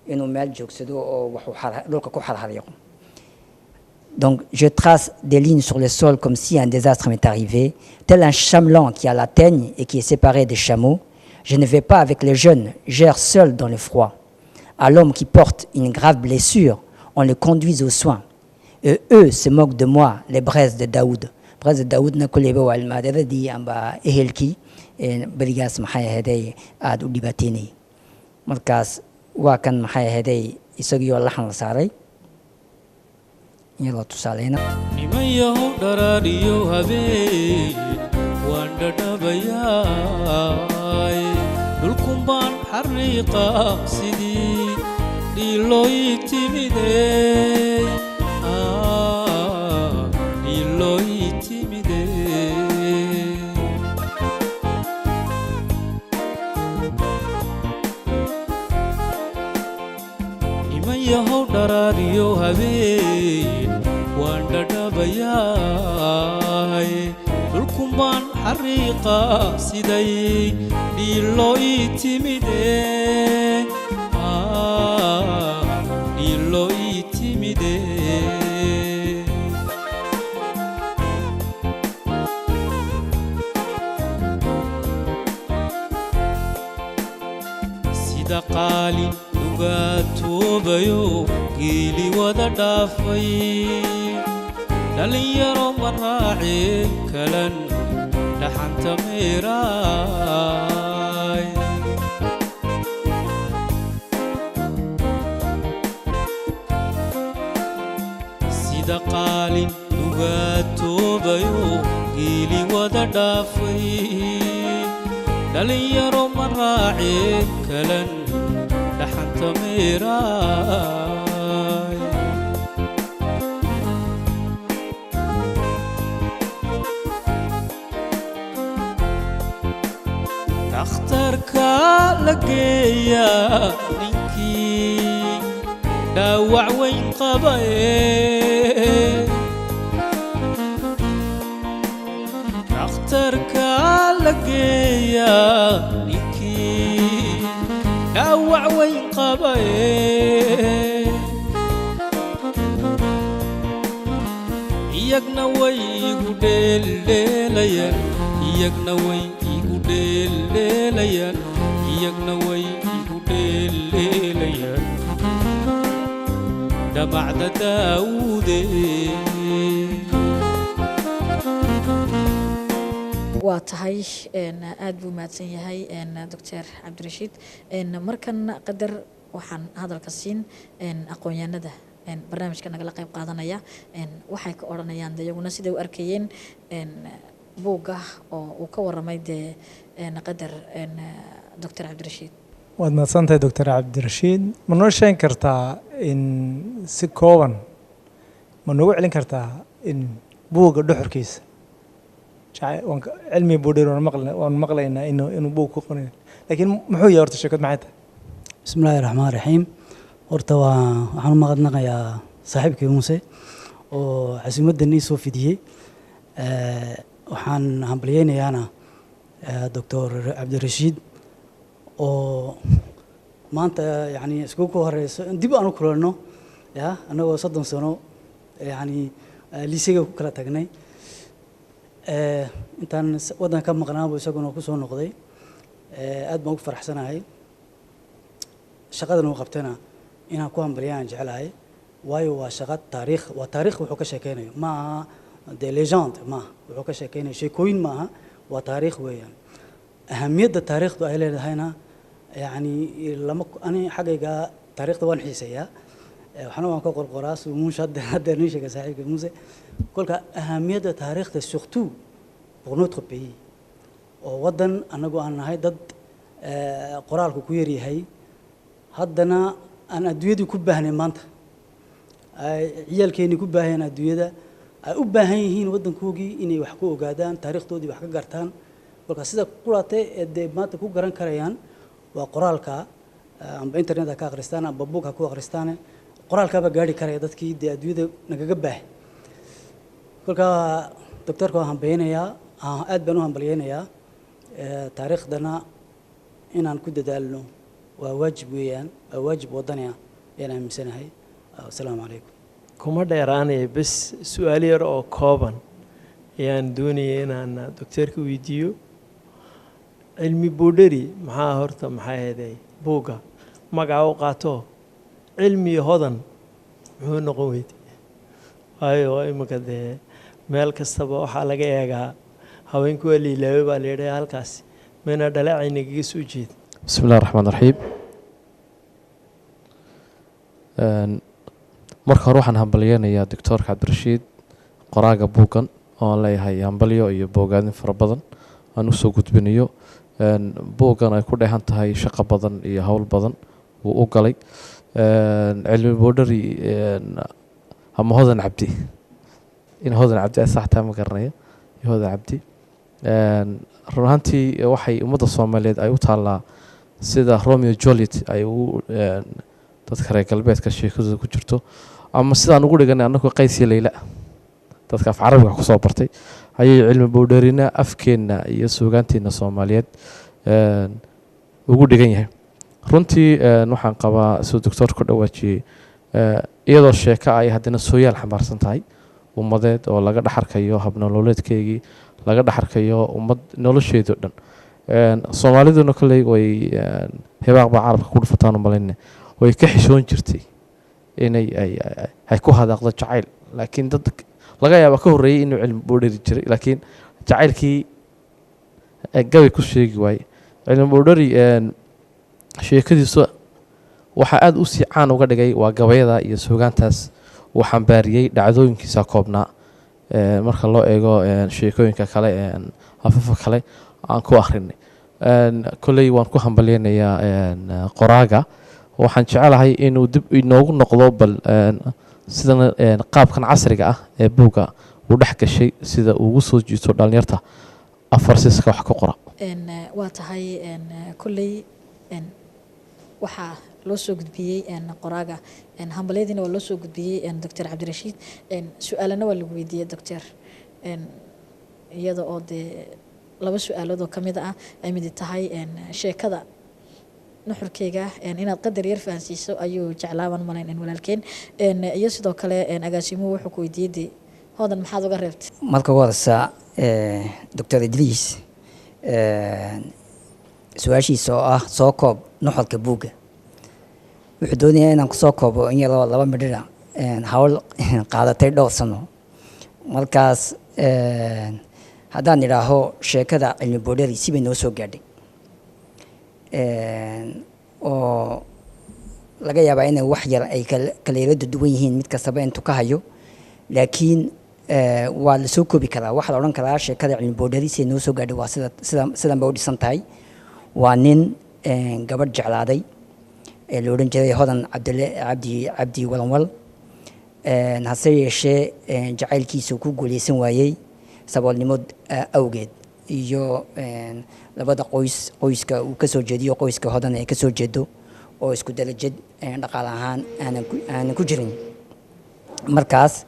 inuu meel joogsado oo waxuu dhulka ku xarxariiqo. Donc, je trace des lignes sur le sol comme si un désastre m'est arrivé, tel un chamelon qui a la teigne et qui est séparé des chameaux. Je ne vais pas avec les jeunes, j'erre seul dans le froid. À l'homme qui porte une grave blessure, on le conduit aux soins. Et eux se moquent de moi, les braises de Daoud. Braises de Daoud na kuleba waa ilmaadeeradii amba ehelkii berigaas maxay ahaday aada u dhibaateynayay. Markaas waa kan maxay ahaday isagiioo laxan la saaray iyadoo tusaaleyna. Niman yahow dharaariyo habeen waan dhadhabayaay, dhulkun baan xariiqaa sidii dhiilooyi timidey, dhiilooyi timidey. Niman yahow dharaariyo habeen waan dhadhabayaay, dhulkun baan xariiqaa siday dhiiloo ii timide, dhiiloo ii timide. Sida qaalin dhugaatoobayo geeli wada dhaafay, dhalinyaro ma raacee kalan dhaxanta meeraay. Sida qaalin dhugaatoobayo geeli wada dhaafay, dhalinyaro ma raacee kalan dhaxanta meeraay. Dhakhtarka la geeyaa ninkii dhaawac weyn qabaye, dhakhtarka la geeyaa ninkii dhaawac weyn qabaye, iyagna way igu dheeldheelayaan, iyagna way igu dheeldheelayaan, iyagna way igu dheeldheelayaan dhamacda Daawude. Waa tahay, aada buu mahadsan yahay Doctor Cabdirashiid. Markan qadar Waxaan hadalka siin aqoon-yahanada barnaamijka nagala qayb qaadanaya, waxay ka odhanayaan de iyaguna siday u arkayeen buugga oo uu ka waramay dee qadar Doctor Cabdirashiid. Waad mahadsantahay, Doctor Cabdirashiid. Ma noo sheegi kartaa in si kooban, ma noogu celin kartaa in buugga dhuxurkiisa? Cilmi Boodheri waan maqlaynaa inuu buug ku qoray, laakiin muxuu yahay horta sheekad? Maxay tahay? Bismi illaahi raxmaan raxiim. Horta waxaan u mahadnaqayaa saaxiibkii Muuse oo casuumaddan ii soo fidiyey. Waxaan hambalyeynayaana Doctor Cabdirashiid oo maanta yani iskugu ku horeyso in dib aan u kulanno ya annagoo 30 sano yani liisega ku kala tagnay. Intaan waddanka ka maqnaanbu isaguna ku soo noqday. Aad baan ugu faraxsanahay shaqadan uu qabtana inaan ku hambaliyaan jecelahay, waayo waa shaqa taariikh, waa taariikh wuxuu ka sheekeynayo. Ma aha de légende, maaha wuxuu ka sheekeynayo sheekooyin maaha, waa taariikh weeyaan. Ahamiyadda taariikhdu ay leedahayna yani lama ani xaggayga taariikhda waan xiiseeyaa. Waxna waan ka qorqoraa, siduu Muuse hadda nii sheegay saaxiibka Muuse. Kolka ahamiyadda taariikhda, surtout pour notre pays oo waddan annagu aan nahay dad qoraalku ku yaryahay, haddana aan adduunyadii ku baahnay, maanta ay ciyaalkeennii ku baahayaan, adduunyada ay u baahan yihiin waddankoogii inay wax ku ogaadaan, taariikhdoodii wax ka gartaan. Kolka sida quraate ee dee maanta ku garan karayaan waa qoraalka, amba internet ha ka akhristaan amba buug ha ku akhristaane, qoraalkaabaa gaari karaya dadkii dee adduunyada nagaga baahay. Kolka doctorka waan hambaynayaa, aad baan u hambalyeynayaa. Taariikhdana inaan ku dadaalno waa waajib weeyaan, waa waajib waddani ah ayaan aaminsanahay. Asalaamu calaykum. Kuma dheeraanaya, bes su-aal yar oo kooban ayaan doonaya inaan docteerka weydiiyo. Cilmi Boodheri maxaa horta, maxay ahayd buugga magaca u qaato Cilmi Hodan muxuu noqon weyday? Waayo iminka dee meel kastaba waxaa laga eegaa haweenku waa liilaawe baa la yidhaha, halkaas mayna dhaleecay nagaga soo jeed. Bismi illahi raxmaan raxiim. Marka hore waxaan hambalyeynayaa Doctoorka Cabdirashiid, qoraaga buuggan, oo aan leeyahay hambalyo iyo boogaadin fara badan aan usoo gudbinayo. Buuggan ay ku dheehan tahay shaqo badan iyo howl badan wuu u galay. Cilmi Boodhari ama Hodan Cabdi, in Hodan Cabdi ay sax tahay ma garanayo, iyo Hodan Cabdi, run ahaantii waxay ummadda Soomaaliyeed ay u taallaa sida Romeo Juliet ay ugu dadka reer galbeedka sheekadooda ku jirto, ama sidaan ugu dhiganay annagu Qays iyo Leyla dadka af carabiga wax kusoo bartay, ayay Cilmi Boodharina afkeenna iyo suugaanteenna Soomaaliyeed ugu dhigan yahay. Runtii waxaan qabaa siduu doctoorka ku dhawaajiyey, iyadoo sheeko ay haddana sooyaal xambaarsan tahay ummadeed oo laga dhexarkayo habnololeedkeygii, laga dhexarkayo ummad nolosheedoo dhan. Soomaaliduna kolley way hibaaq baa carabka ku dhufataan u malayne, way ka xishoon jirtay inay ay ku hadaaqdo jacayl, laakiin dad laga yaaba ka horreeyey inuu Cilmi Boodhari jiray, laakiin jacaylkii gabay ku sheegi waaye. Cilmi Boodhari sheekadiisu waxaa aada usii caan uga dhigay waa gabayada iyo suugaantaas uu xambaariyey dhacdooyinkiisa koobnaa. Marka loo eego sheekooyinka kale, afafa kale aan ku akhrinay, kolley waan ku hambalyeynayaa qoraaga. Waxaan jecelahay inuu dib inoogu noqdo bal sidan qaabkan casriga ah ee buugga uu dhex gashay, sida uu ugu soo jiito dhalinyarta afarsiska wax ka qora. Waa tahay. Kolley waxaa loo soo gudbiyey qoraaga hambalyadiina, waa loo soo gudbiyey Doctor Cabdirashiid, su-aalana waa lagu weydiiyey doctor, iyada oo dee laba su-aalood oo kamid ah ay midi tahay sheekada nuxurkeyga inaad qadar yar fahansiiso ayuu jeclaaban malayn walaalkeen, iyo sidoo kale agaasimuhu wuxuu ku weydiiyey dee Hodan maxaad uga reebtay? Marka ugu horeysa, Doctor Idriis, su-aashiisa oo ah soo koob nuxurka buugga, wuxuu doonayaa inaan kusoo koobo in yaroo laba midhira hawl qaadatay dhowr sano. Markaas haddaan idhaaho sheekada Cilmi Boodhari sibay noo soo gaadhay oo Laga yaabaa inay wax yar ay kala yara duwan yihiin mid kastaba intuu ka hayo, laakiin waa la soo koobi karaa. Waxaa la odhan karaa sheekada Cilmi Boodhari si noo soo gaadhay waa sida sidan bay u dhisan tahay. Waa nin gabadh jeclaaday ee la odhan jiray Hodan Cabdile Cabdi Walanwal, hase yeeshee jacaylkiisa ku guuleysan waayey saboolnimo awgeed iyo labada qoys, qoyska uu kasoo jeediyo, qoyska Hodan ay kasoo jeedo oo isku darajad dhaqaale ahaan aanan ku jirin. Markaas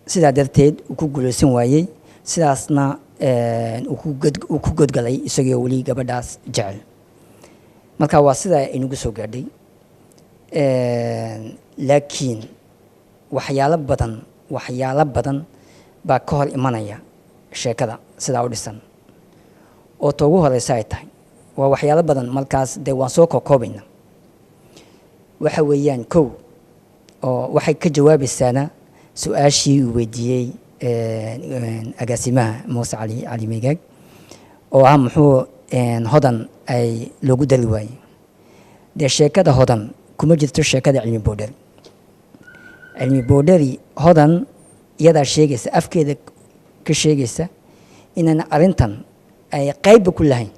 sidaa darteed uu ku guuleysan waayey, sidaasna uu ku godgalay isagoo weli gabadhaas jecel. Marka waa sidaa inagu soo gaadhay, laakiin waxyaalo badan baa ka hor imanaya sheekada sidaa u dhisan, oo ta ugu horeysa ay tahay waa waxyaalo badan. Markaas dee waan soo kookoobayna. Waxa weeyaan kow, oo waxay ka jawaabaysaana su-aashii uu weydiiyey agaasimaha Muuse Cali Megaag, oo ah muxuu Hodan ay loogu dari waayey. Dee sheekada Hodan kuma jirto sheekada Cilmi Boodhari. Cilmi Boodhari Hodan iyadaa sheegaysa, afkeeda ka sheegaysa inaan arrintan ay qaybba ku lahayn,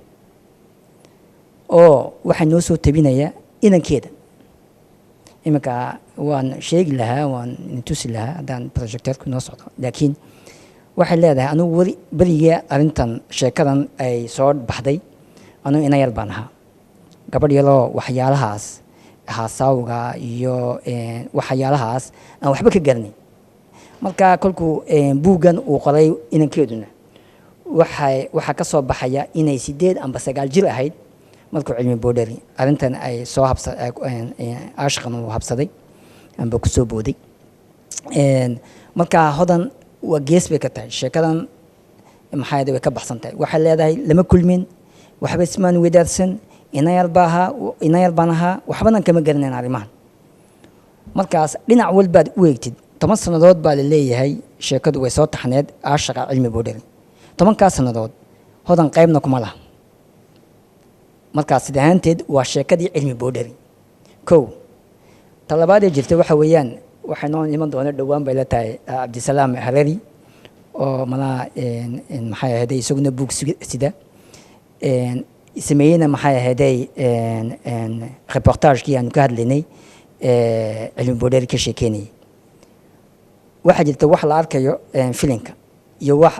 oo waxaa noo soo tabinaya inankeeda. Iminka waan sheegi lahaa, waan tusi lahaa haddaan projectorku noo socdo, laakiin waxay leedahay: anugu weli beriga arrintan sheekadan ay soo baxday anugu ina yar baan ahaa, gabadh yaroo waxyaalahaas haasaawga iyo waxyaalahaas aan waxba ka garanay. Marka kolkuu buuggan uu qoray inankeeduna, waxaa ka soo baxaya inay 8 amba 9 jir ahayd markuu Cilmi Boodhari arrintan ay soo habsa, aashqan uu habsaday amba kusoo booday. Marka Hodan waa gees bay ka tahay sheekadan, maxaa way ka baxsan tahay. Waxay leedahay lama kulmin, waxba ismaan wadaarsan, ina yar baa ahaa, ina yar baan ahaa, waxbanan kama garanayn arrimahan. Markaas dhinac walbaad u eegtid, 10 sannadood baa la leeyahay sheekadu way soo taxneed aashaqa Cilmi Boodhari. 10-kaas sannadood Hodan qaybna kuma laha. Markaas sida ahaanteed waa sheekadii Cilmi Boodhari. Kow, talabaadee jirta waxa weeyaan, waxay noo iman doona dhowaan bay la tahay Cabdisalaam Harari, oo malaha maxay ahayday isaguna buug sida sameeyeyna, maxay ahayday reportagekii aanu ka hadlaynay Cilmi Boodhari ka sheekeynayay. Waxaa jirta wax la arkayo filinka iyo wax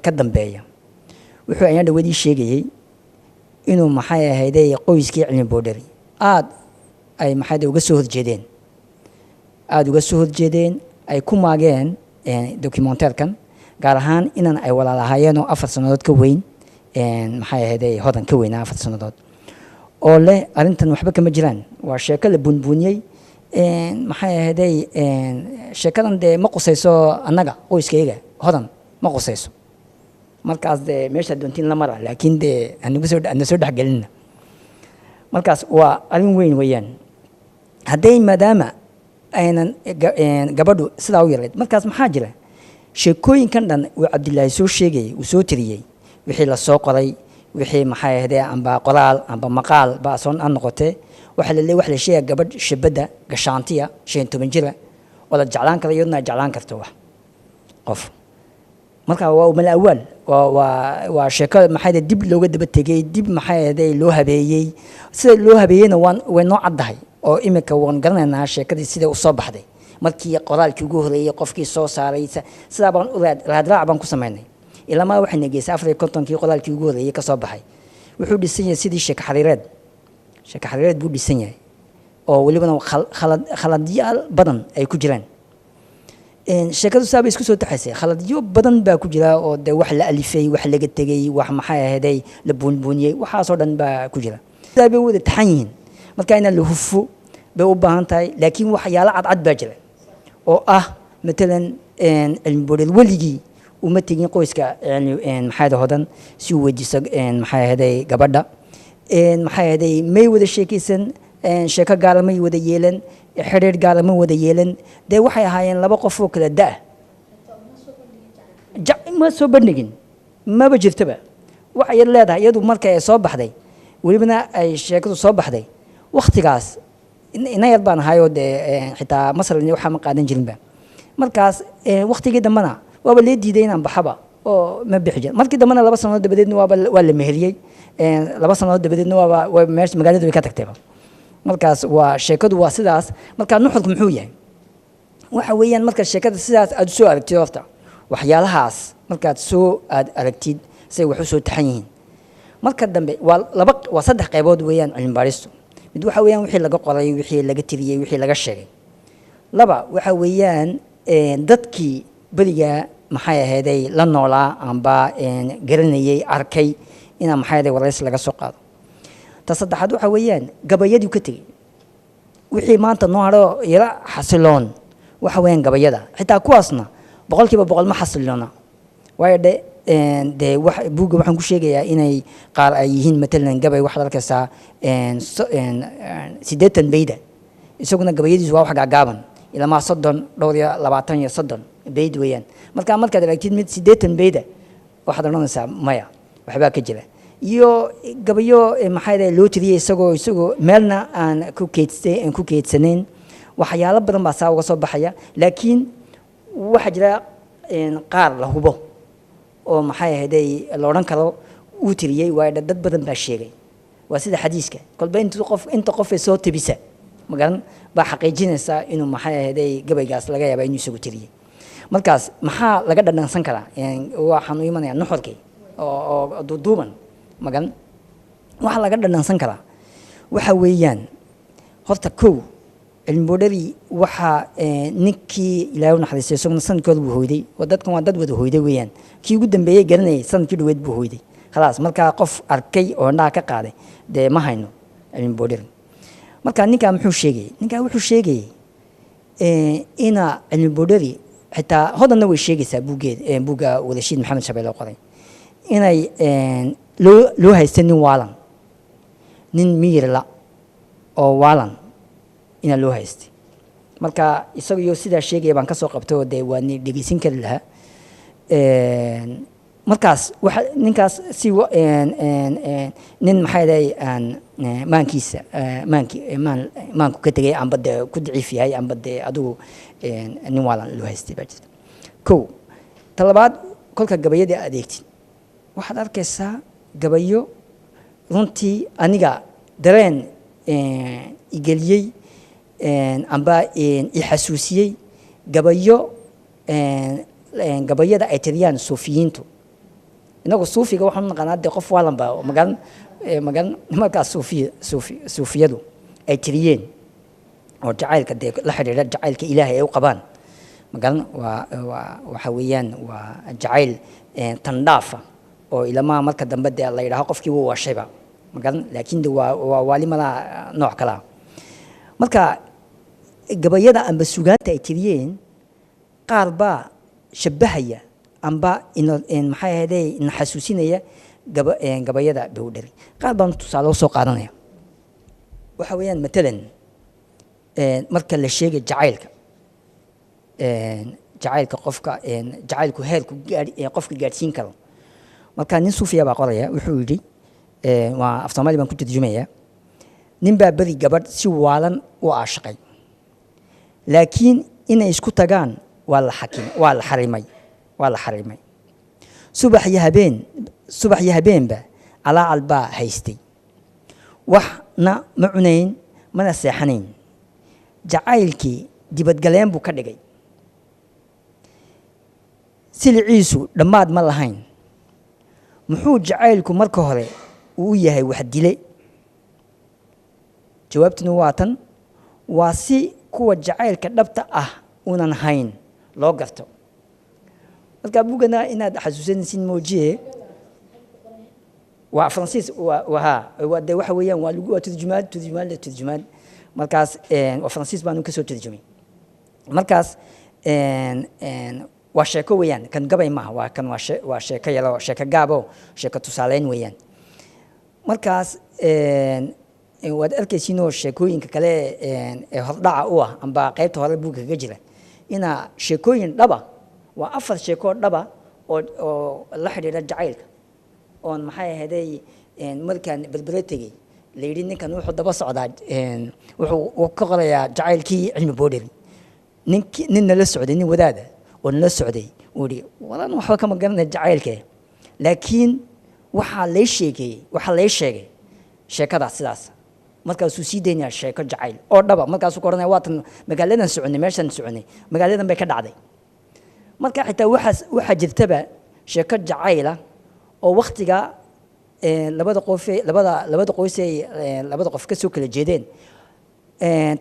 ka dambeeya. Wuxuu ayaan dhawadii sheegayey inuu maxay ahayday qoyskii Cilmi Boodhari aada ay maxay uga soo horjeedeen, aada uga soo horjeedeen, ay ku maageen documentairekan, gaar ahaan inan ay walaalahaayeen oo 4 sannadood ka weyn, maxay ahayday Hodan ka weynaa 4 sannadood, oo leh arrintan waxba kama jiraan, waa sheeko la buunbuuniyey, maxay ahayday sheekadan dee ma qusayso annaga qoyskayga, Hodan ma qusayso. Markaas dee meesha doontiin la mara, laakiin dee hanagu soo hana soo dhexgelina. Markaas waa arrin weyn weeyaan hadday maadaama aynan gabadhu sidaa u yarayd. Markaas maxaa jira? Sheekooyinkan dhan uu Cabdilaahi soo sheegayay, uu soo tiriyey, wixii la soo qoray, wixii maxay ahaydee amba qoraal amba maqaal ba soo ha noqotee, waxaa la leeyahay, waxa la sheegaya gabadh shabadda gashaantiya 15 jira oo la jeclaan kara, iyaduna ay jeclaan karto wax qof. Marka waa mala awaal, waa sheeko maxay ahayd dib looga daba tegey, dib maxay ahayd loo habeeyey. Sida loo habeeyeyna waan way noo caddahay, oo imika waan garanaynaa sheekadii sida u soo baxday markii qoraalkii ugu horreeyey qofkii soo saaray. Sidaa baan u raadraac baan ku samaynay ilamaa waxayna geysay 54-kii qoraalkii ugu horreeyey ka soo baxay. Wuxuu dhisan yahay sidii sheeko xariireed, sheeko xariireed buu dhisan yahay, oo welibana khaladyaal badan ay ku jiraan. Sheekadu saa bay isku soo taxaysay, khaladyo badan baa ku jira, oo dee wax la alifay, wax laga tegey, wax maxay ahaydey la buunbuuniyey, waxaasoo dhan baa ku jira. Sidaa bay wada taxan yihiin. Marka inaan la hufo bay u baahan tahay, laakiin waxyaalo cadcad baa jira, oo ah matalan Cilmi Boodhari weligii uma tegin qoyska maxay Hodan si uu weydiiso maxay ahaydey gabadha, maxay ahaydey may wada sheekaysan, sheeko gaara may wada yeelan, xidhiir gaara ma wada yeelan. Dee waxay ahaayeen laba qof oo kala da' ma soo bandhigin, maba jirtaba. Waxay leedahay iyadu marka ay soo baxday, welibana ay sheekadu soo baxday, Waqtigaas ina yar baan ahayoo dee xitaa Masar waxaa ma qaadan jirinba. Markaas waqtigii dambena waaba lee diiday inaan baxaba oo ma bixi jir. Markii dambena 2 sannadood dabadeedna waaba waa la meheriyey, 2 sannadood dabadeedna waaba meesha magaalada way ka tagtayba. Markaas waa sheekadu waa sidaas. Marka nuxurku muxuu yahay? Waxa weeyaan marka sheekada sidaas aad soo aragtid, horta waxyaalahaas markaad soo aad aragtid say wax u soo taxan yihiin, marka dambe waa laba, waa 3 qaybood weeyaan cilmi baaristu. Mid waxa weeyaan wixii laga qoray, wixii laga tiriyey, wixii laga sheegay. 2 waxa weeyaan dadkii beriga maxay ahayday la noolaa amba garanayay, arkay, inaa maxay ahaday waraysi laga soo qaado. Ta saddexaad waxa weeyaan gabayadii ka tegey. Wixii maanta noo hadho yara xasiloon waxa weeyaan gabayada, xitaa kuwaasna 100% ma xasiloona. Waayo dhe dee wax buugga waxaan ku sheegayaa inay qaar ay yihiin matalan gabay waxaad arkaysaa 80 beyda, isaguna gabayadiisu waa wax gaagaaban, ilamaa 30 dhowr iyo 20 iyo 30 beyd weeyaan. Marka markaad aragtid mid 80 beyda waxaad odhanaysaa maya, waxbaa ka jira. Iyo gabayo maxay dhahay loo tiriyey isagoo meelna aan ku keydstay, aan ku keydsanayn. Waxyaalo badan baa saa uga soo baxaya. Laakiin waxaa jira qaar la hubo oo maxay ahayday la odhan karo uu tiriyey, waayo dad badan baa sheegay. Waa sida xadiiska, kolba inta qof, inta qof ee soo tebisa magaran baa xaqiijinaysa inuu maxay ahayday gabaygaas laga yaaba inuu isagu tiriyey. Markaas maxaa laga dhadhansan karaa? Waxaan u imanayaa nuxurkii oo duuduuban magan. Waxaa laga dhadhansan karaa waxa weeyaan horta kow, cilmiboodhadii waxaa ninkii Ilaahay u naxariistay isaguna sanadkooda buu hoyday, oo dadkan waa dad wada hoyday weeyaan. Kii ugu dambeeyey garanayay sanadkii dhaweyd buu hoyday, khalaas. Markaa qof arkay oo indhaha ka qaaday dee ma hayno cilmiboodhari. Marka ninkaa muxuu sheegayey? Ninkaa wuxuu sheegayey ina cilmiboodhari xitaa hodanna way sheegaysaa buuggeed, buugga Wadashiid Maxamed Shabeelle qoray, inay loo haysta nin waalan, nin miyirla oo waalan inaa loo haystay. Marka isaga iyo sidaa sheegaya baan kasoo qabtay oo dee waa ni dhegeysan kari lahaa. Markaas waxa ninkaas si nin maxay dhahay aan maankiisa maanki maan maanku ka tegay amba dee ku daciif yahay amba dee adigu nin waalan loo haystay baa jirta. Kow, ta labaad, kolka gabayadii adeegtid waxaad arkaysaa gabayo runtii aniga dareen igeliyey amba i xasuusiyey gabayo gabayada ay tiriyaan suufiyiintu. Inagu suufiga waxaan u naqaanaa dee qof waalan ba magan magan. Markaas suufiyadu ay tiriyeen oo jacaylka dee la xidhiidha, jacaylka Ilaahay ay u qabaan magan, waa waxa weeyaan waa jacayl tandhaafa oo ilamaa marka dambe dee la yidhaaho qofkii wuu washayba magan, laakiin de waa waali malaa nooc kalaa. Marka gabayada amba sugaanta ay tiriyeen qaar baa shabbahaya amba maxay ahayday ina xasuusinaya gabayada Bowdhari. Qaar baan tusaale usoo qaadanaya. Waxa weeyaan matalan marka la sheegay jacaylka, jacaylka qofka, jacaylku heerku gaadh qofka gaadhsiin karo. Marka nin suufiya baa qoraya, wuxuu yidhi, waa af Soomaali baan ku turjumayaa: nin baa beri gabadh si waalan u aashaqay, laakiin inay isku tagaan waa la xakim, waa la xarimay, waa la xarimay. Subax iyo habeen, subax iyo habeenba calaacal baa haystay, waxna ma cunayn mana seexanayn, jacaylkii dibadgaleen buu ka dhigay, siliciisu dhammaad ma lahayn. Muxuu jacaylku marka hore uu yahay wax dile? Jawaabtuna waa tan: waa si kuwa jacaylka dhabta ah unan hayn loo garto. Marka buugana inaad xasuusanaysin moojiye, waa Faransiis, waa waa de waxa weeyaan waa lagu waa turjumaad, turjumaad la turjumaad. Markaas waa Faransiis baanu kasoo turjumay. Markaas waa sheeko weeyaan, kan gabay maaha, waa kan waa sheeko yaro, sheeko gaabo, sheeko tusaaleyn weeyaan. Markaas waad arkaysiinoo sheekooyinka kale ee hordhaca u ah amba qaybta hore buugga kaga jira ina sheekooyin dhaba, waa 4 sheeko dhaba oo la xidhiidha jacaylka oon maxay ahaday markaan Berbere tegey La yidhi ninkan wuxuu daba socdaa, wuxuu ka qorayaa jacaylkii Cilmi Boodheri. Ninki nin nala socday, nin wadaada oo nala socday, uu yidhi walan waxba kama garanaya jacaylke, laakiin waxaa lay sheegay, waxaa lay sheegay sheekadaas sidaas. Markaasuu sii daynayaa sheeko jacayl oo dhaba. Markaasuu ka odhanaya waatan magaaladan soconay, meeshan soconay, magaaladan bay ka dhacday. Marka xitaa waxaas waxaa jirtaba sheeko jacayla oo waktiga labada qof, labada qoys ay labada qof ka soo kala jeedeen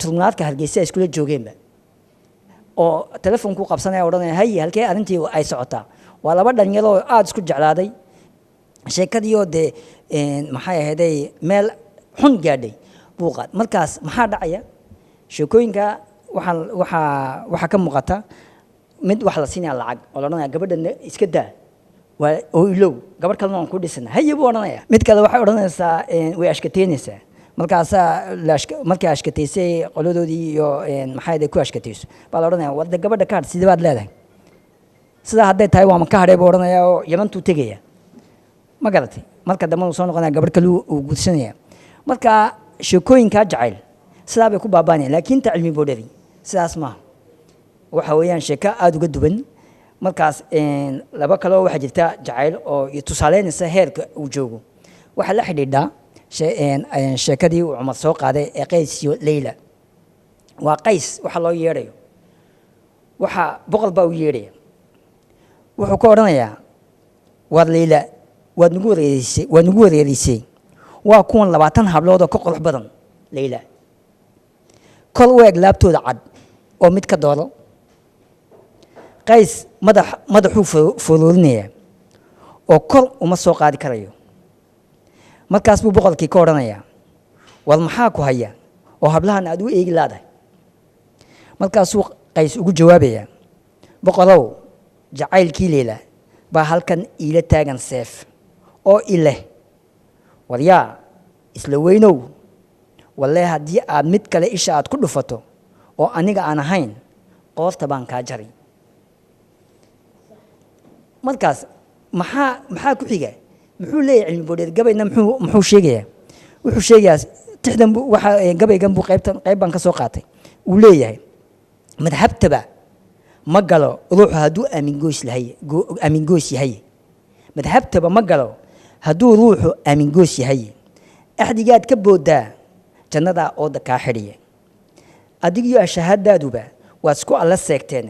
turnaadka Hargeysa ay iskula joogeenba, oo telefoonku qabsanaya, odhanaya haye halkee arrintii ay socotaa. Waa laba dhalinyaro oo aada isku jeclaaday, sheekadiioo dee maxay ahayday meel xun gaadhay buu qaad. Markaas maxaa dhacaya? Sheekooyinka waxaa ka muuqata mid waxa la siinaya lacag oo la odhanaya gabadha iska daa waa oo ilow, gabadh kalena waan ku dhisana, haye buu odhanaya. Mid kale waxay odhanaysaa, way ashkateynaysaa. Markaasaa markay ashkateysay qoladoodii iyo maxay ahayd ku ashkateyso baa la odhanaya warda gabadha ka hadh, sidee baad leedahay? Sidaa hadday tahay waama ka hadhay buu odhanaya oo Yamantuu tegaya, ma garatay? Marka dambena uu soo noqonaya, gabadh kale uu guursanaya. Marka sheekooyinkaa jacayl sidaa bay ku baabaanayaan, laakiin ta Cilmi Boodhari sidaas maaha. Waxa weeyaan sheeko aada uga duwan. Markaas laba kaloo waxaa jirta jacayl oo tusaaleynaysa heerka uu joogo. Waxaa la xidhiidhaa sheekadii uu Cumar soo qaaday ee Qays iyo Leyla. Waa Qays waxa loo yeedhayo, waxa boqol baa u yeedhaya. Wuxuu ka odhanayaa waar Leyla waad nagu wareerisay, waad nagu wareerisay, waa kuwan 20 hablood oo ka qurux badan Leyla, kol u eg laabtooda cad oo mid ka dooro. Qays madaxuu foroorinaya oo kor uma soo qaadi karayo. Markaas buu boqorkii ka odhanayaa war maxaa ku haya oo hablahan aad u eegi laadahay? Markaasuu Qays ugu jawaabayaa boqorow, jacaylkii Leyla baa halkan iila taagan seef oo ileh waryaa isla weynow, walle haddii aad mid kale isha aad ku dhufato oo aniga aan ahayn qoorta baan kaa jaray. Markaas maxaa ku xiga? Muxuu leeyahay Cilmi Boodheer gabayna? Muxuu sheegayaa? Wuxuu sheegayaa tixdan buu waxa gabaygan buu qaybtan qayb baan ka soo qaatay. Uu leeyahay madhabtaba ma galo ruuxu hadduu aamingoys lahay, aamingoys yahay. Madhabtaba ma galo hadduu ruuxu aamingoys yahay. Axdigaad ka booddaa jannadaa ooda kaa xidhiya, adigiyo ashahadaaduba waad isku alla seegteen,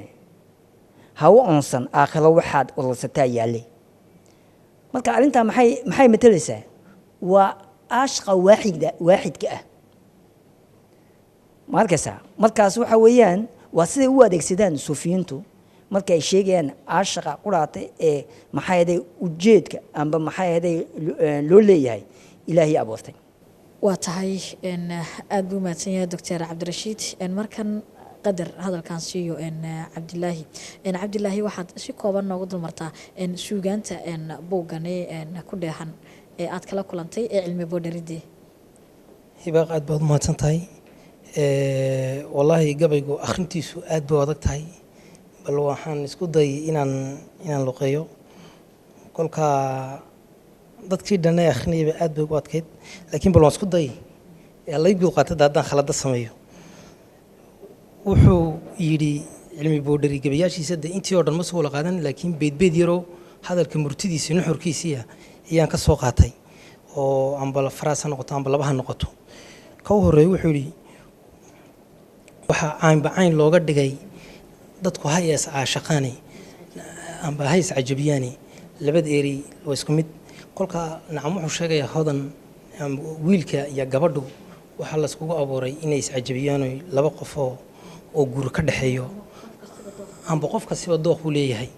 ha u oonsan aakhiro waxaad urursataa yaalle. Marka arrintaa maxay matalaysaa? Waa aashqa waaxidka ah, ma arkaysaa? Markaas waxa weeyaan waa siday u adeegsadaan suufiyiintu marka ay sheegayaan aashaqa quraata ee maxay ahaday ujeedka amba maxay ahaday loo leeyahay Ilaahay abuurtay. Waa tahay, aada buu mahadsan yahay Doctor Cabdirashiid. Markan qadar hadalkan siiyo Cabdilaahi. Cabdilaahi, waxaad si kooban noogu dulmartaa suugaanta buuggani ku dheehan ee aad kala kulantay ee Cilmi Boodharidii. Hibaaq, aad baad umahadsan tahay. Wallaahi gabaygu akhrintiisu aad bay u adag tahay, bal waxaan isku dayay inaan luqeeyo. Kolka dadkii dhan ee akhrinayaba aad bay ugu adkayd, laakiin bal waan isku dayay lay dulqaatada haddaan khalada sameeyo. Wuxuu yidhi Cilmi Boodhari gabayaashiisa de intii oo dhan ma soo wada qaadan, laakiin beydbeyd yaroo hadalka murtidiisa nuxurkiisiia ayaan ka soo qaatay, oo amba faraas ha noqoto amba laba ha noqoto. Ka u horreeya wuxuu yidhi waxaa caynba cayn looga dhigay dadku ha is caashaqaane amba ha is cajabiyaane. Labada eri waa isku mid. Kolka nacam wuxuu sheegayaa Hodan wiilka iyo gabadhu waxaa layskugu abuuray inay iscajabiyaan, laba qofoo oo guur ka dhexeeyo amba qof kastiba dooq buu leeyahay.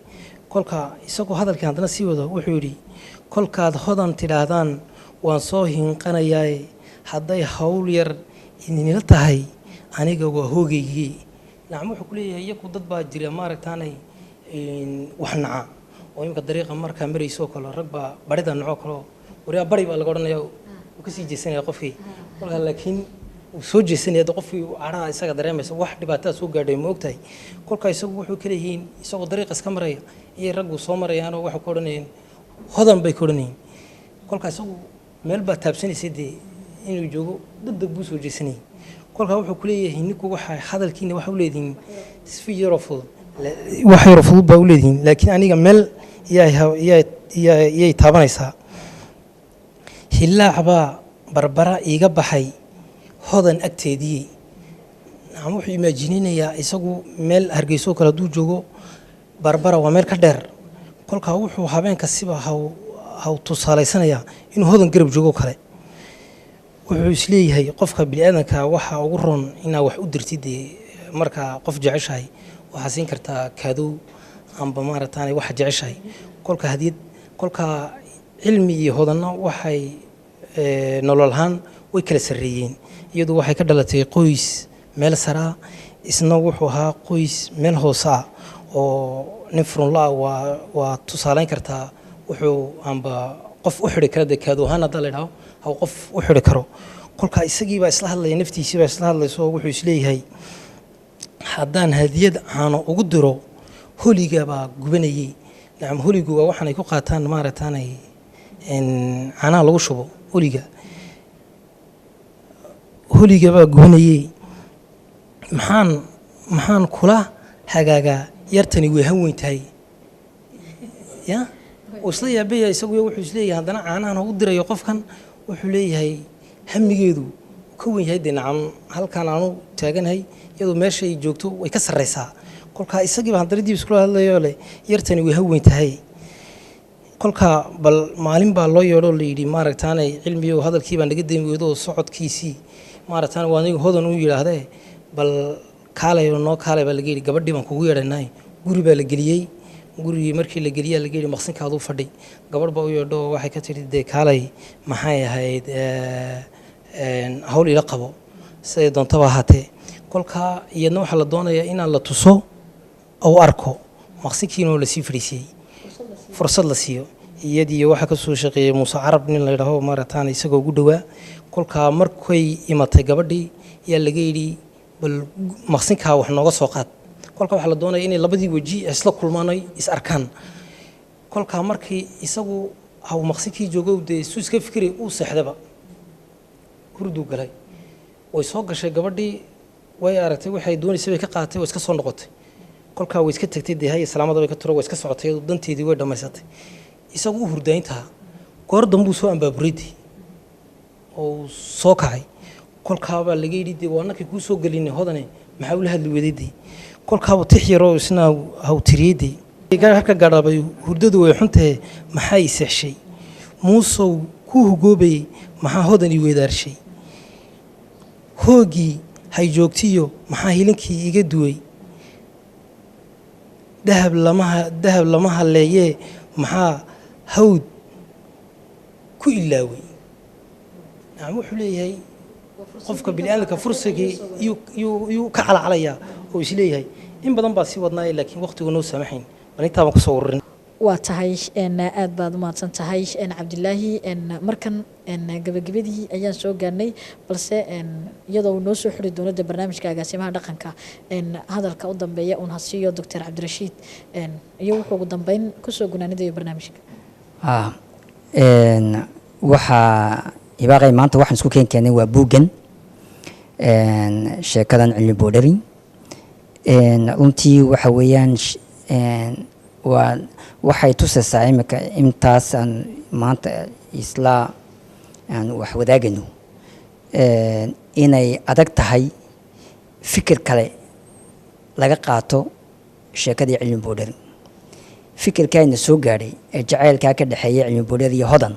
Kolka isagoo hadalkii haddana sii wado wuxuu yidhi kolkaad Hodan tidhaahdaan waan soo hinqanayaaye, hadday hawl yar idinila tahay aniga waa hoogaygii. Nacam wuxuu ku leeyahay iyaku dad baa jira maaragtaanay wax naca oo imika dariiqa markaa marayso kale rag baa barida nacoo kale, waryaa bari baa laga odhanaya, wuu kasii jeesanaya qofkii. Kolka laakiin wuu soo jeesanaya qofkii, cadhaha isaga dareemaysa wax dhibaatada soo gaadhay, ma ogtahay? Kolka isagu wuxuu ka leeyihiin isagoo dariiqa iska maraya iyay raggu soo marayaanoo waxay ku odhanayeen Hodan bay ku odhanayeen. Kolka isagu meel baa taabsanaysay dee Inuu joogo degdeg buu soo jeesanayay. Kolkaa wuxuu ku leeyahay ninku, waxa hadalkiina waxa u leedihiin si yaroo fudud, wax yaroo fudud baa u leedihiin, laakiin aniga meel iyay taabanaysaa. Hillaac baa Barbara iiga baxay Hodan agteedii. Nacam, wuxuu imaajininayaa isagu meel Hargeyso kale hadduu joogo, Barbara waa meel ka dheer. Kolkaa wuxuu habeenka siba haw tusaalaysanayaa inuu Hodan garab joogo kale. Wuxuu isleeyahay qofka biniaadanka waxa ugu roon inaa wax u dirtid. Dee markaa qof jeceshahay waxaa siin kartaa kaadow amba maaragtaane waxa jeceshahay, kolka hadiyad. Kolka Cilmi iyo Hodanna waxay nolol ahaan way kala sarreeyeen. Iyadu waxay ka dhalatay qoys meel saraa, isna wuxuu ahaa qoys meel hoose ah oo nin furunla ah. Waa tusaaleyn kartaa wuxuu amba qof u xidhi kara dee kaado ahaan haddaa la idhaho haw qof u xidhi karo. Kolka isagii baa isla hadlaya, naftiisii baa isla hadlayso oo wuxuu isleeyahay haddaan hadiyad caano ugu diro holiga baa gubanayay. Nacam, holigu waa waxaan ay ku qaataan maaragtaanay caanaha lagu shubo holiga. Holiga baa gubanayay, maxaan kula hagaagaa? Yartani way han weyn tahay. Ya uu isla yaabaya isagu, wuxuu isleeyahay haddana caanahan u dirayo qofkan, wuxuu leeyahay hamigeedu uu ka weyn yahay. Dee nacam, halkan aanu taaganahay iyadoo meeshay joogto way ka sarreysaa. Kolkaa isagiiba haddana dib iskula hadlayo leh yartani way han weyn tahay. Kolka bal maalin baa loo yeedho, la yidhi maaragtaanay Cilmiyo hadalkii baa naga dami weydo oo socodkiisii maaragtaan waa aniga Hodan u yidhaahdee, bal kaalay oo noo kaalay baa laga yidhi, gabadhii baan kugu yeedhanay. Guri baa la geliyey. Gurigii markii la geliyaa laga yidhi maqsinkaadu fadhi. Gabadh baa u yeedho oo waxay ka tidhi dee kaalay, maxay ahayd, hawl ila qabo siday doontaba ahaatee. Kolkaa iyadna waxaa la doonayaa inaan la tuso ou arko maqsinkiina oo lasii fadhiisiyey, fursad la siiyo. Iyadiiyo waxaa ka soo shaqeeyey Muuse Carab, nin la yidhaaho maaragtaan isagoo ugu dhowaa. Kolkaa markay imatay gabadhii yaa laga yidhi bal maqsinkaa wax nooga soo qaad. Kolkaa waxaa la doonaya inay labadii weji isla kulmaan oy is arkaan. Kolkaa markii isagu haw maqsinkii joogo dee suu iska fikiray uu seexdaba, hurduu galay. Way soo gashay gabadhii, way aragtay waxay doonaysay, bay ka qaadatay, way iska soo noqotay. Kolkaa way iska tagtay, dee haya salaamada bay ka turo, way iska socotay iyadoo danteedii way dhammaysatay. Isagu u hurdayntaa goor dambuu soo ambaaburidii oo uu soo kacay. Kolkaabaa laga yidhi dee waa nakii kuu soo gelinay Hodane, maxaa ula hadli weday? Dee kolkaabuu tix yaroo isna haw tiriyey dee halka gadhabay hurdadu way xuntahe, maxaa i seexshay Muusow kuu hugoobayey, maxaa Hodan ii weedaarshay, hoogii hay joogtiyo maxaa hilinkii iga duway, dahab lama halleeyee maxaa hawd ku ilaaway. Nacam, wuxuu leeyahay qofka bini'aadamka fursigii yuu ka calacalayaa oo isleeyahay in badan baa sii wadnaaya, laakiin waqtigu noo saamaxayn, bal intaa baan kusoo ururin. Waa tahay, aad baad umahadsan tahay Cabdilaahi. Markan gabagabadii ayaan soo gaarnay, balse iyadoo uu noo soo xiri doono dee barnaamijka agaasimaha dhaqanka, hadalka u dambeeya uun hasiiyo Doctor Cabdirashiid iyo wuxuu ugu dambeyn kusoo gunaanidayo barnaamijka. Waxaa Hibaaqay maanta waxaan isku keenay waa buuggan, sheekadan Cilmi Boodhari. Runtii waxa weeyaan waa waxay tusaysaa imika intaas aan maanta isla aan wax wadaagayno inay adag tahay fikir kale laga qaato sheekadii Cilmi Boodhari. Fikirkaayna soo gaadhay ee jacaylkaa ka dhexeeya Cilmi Boodhari iyo Hodan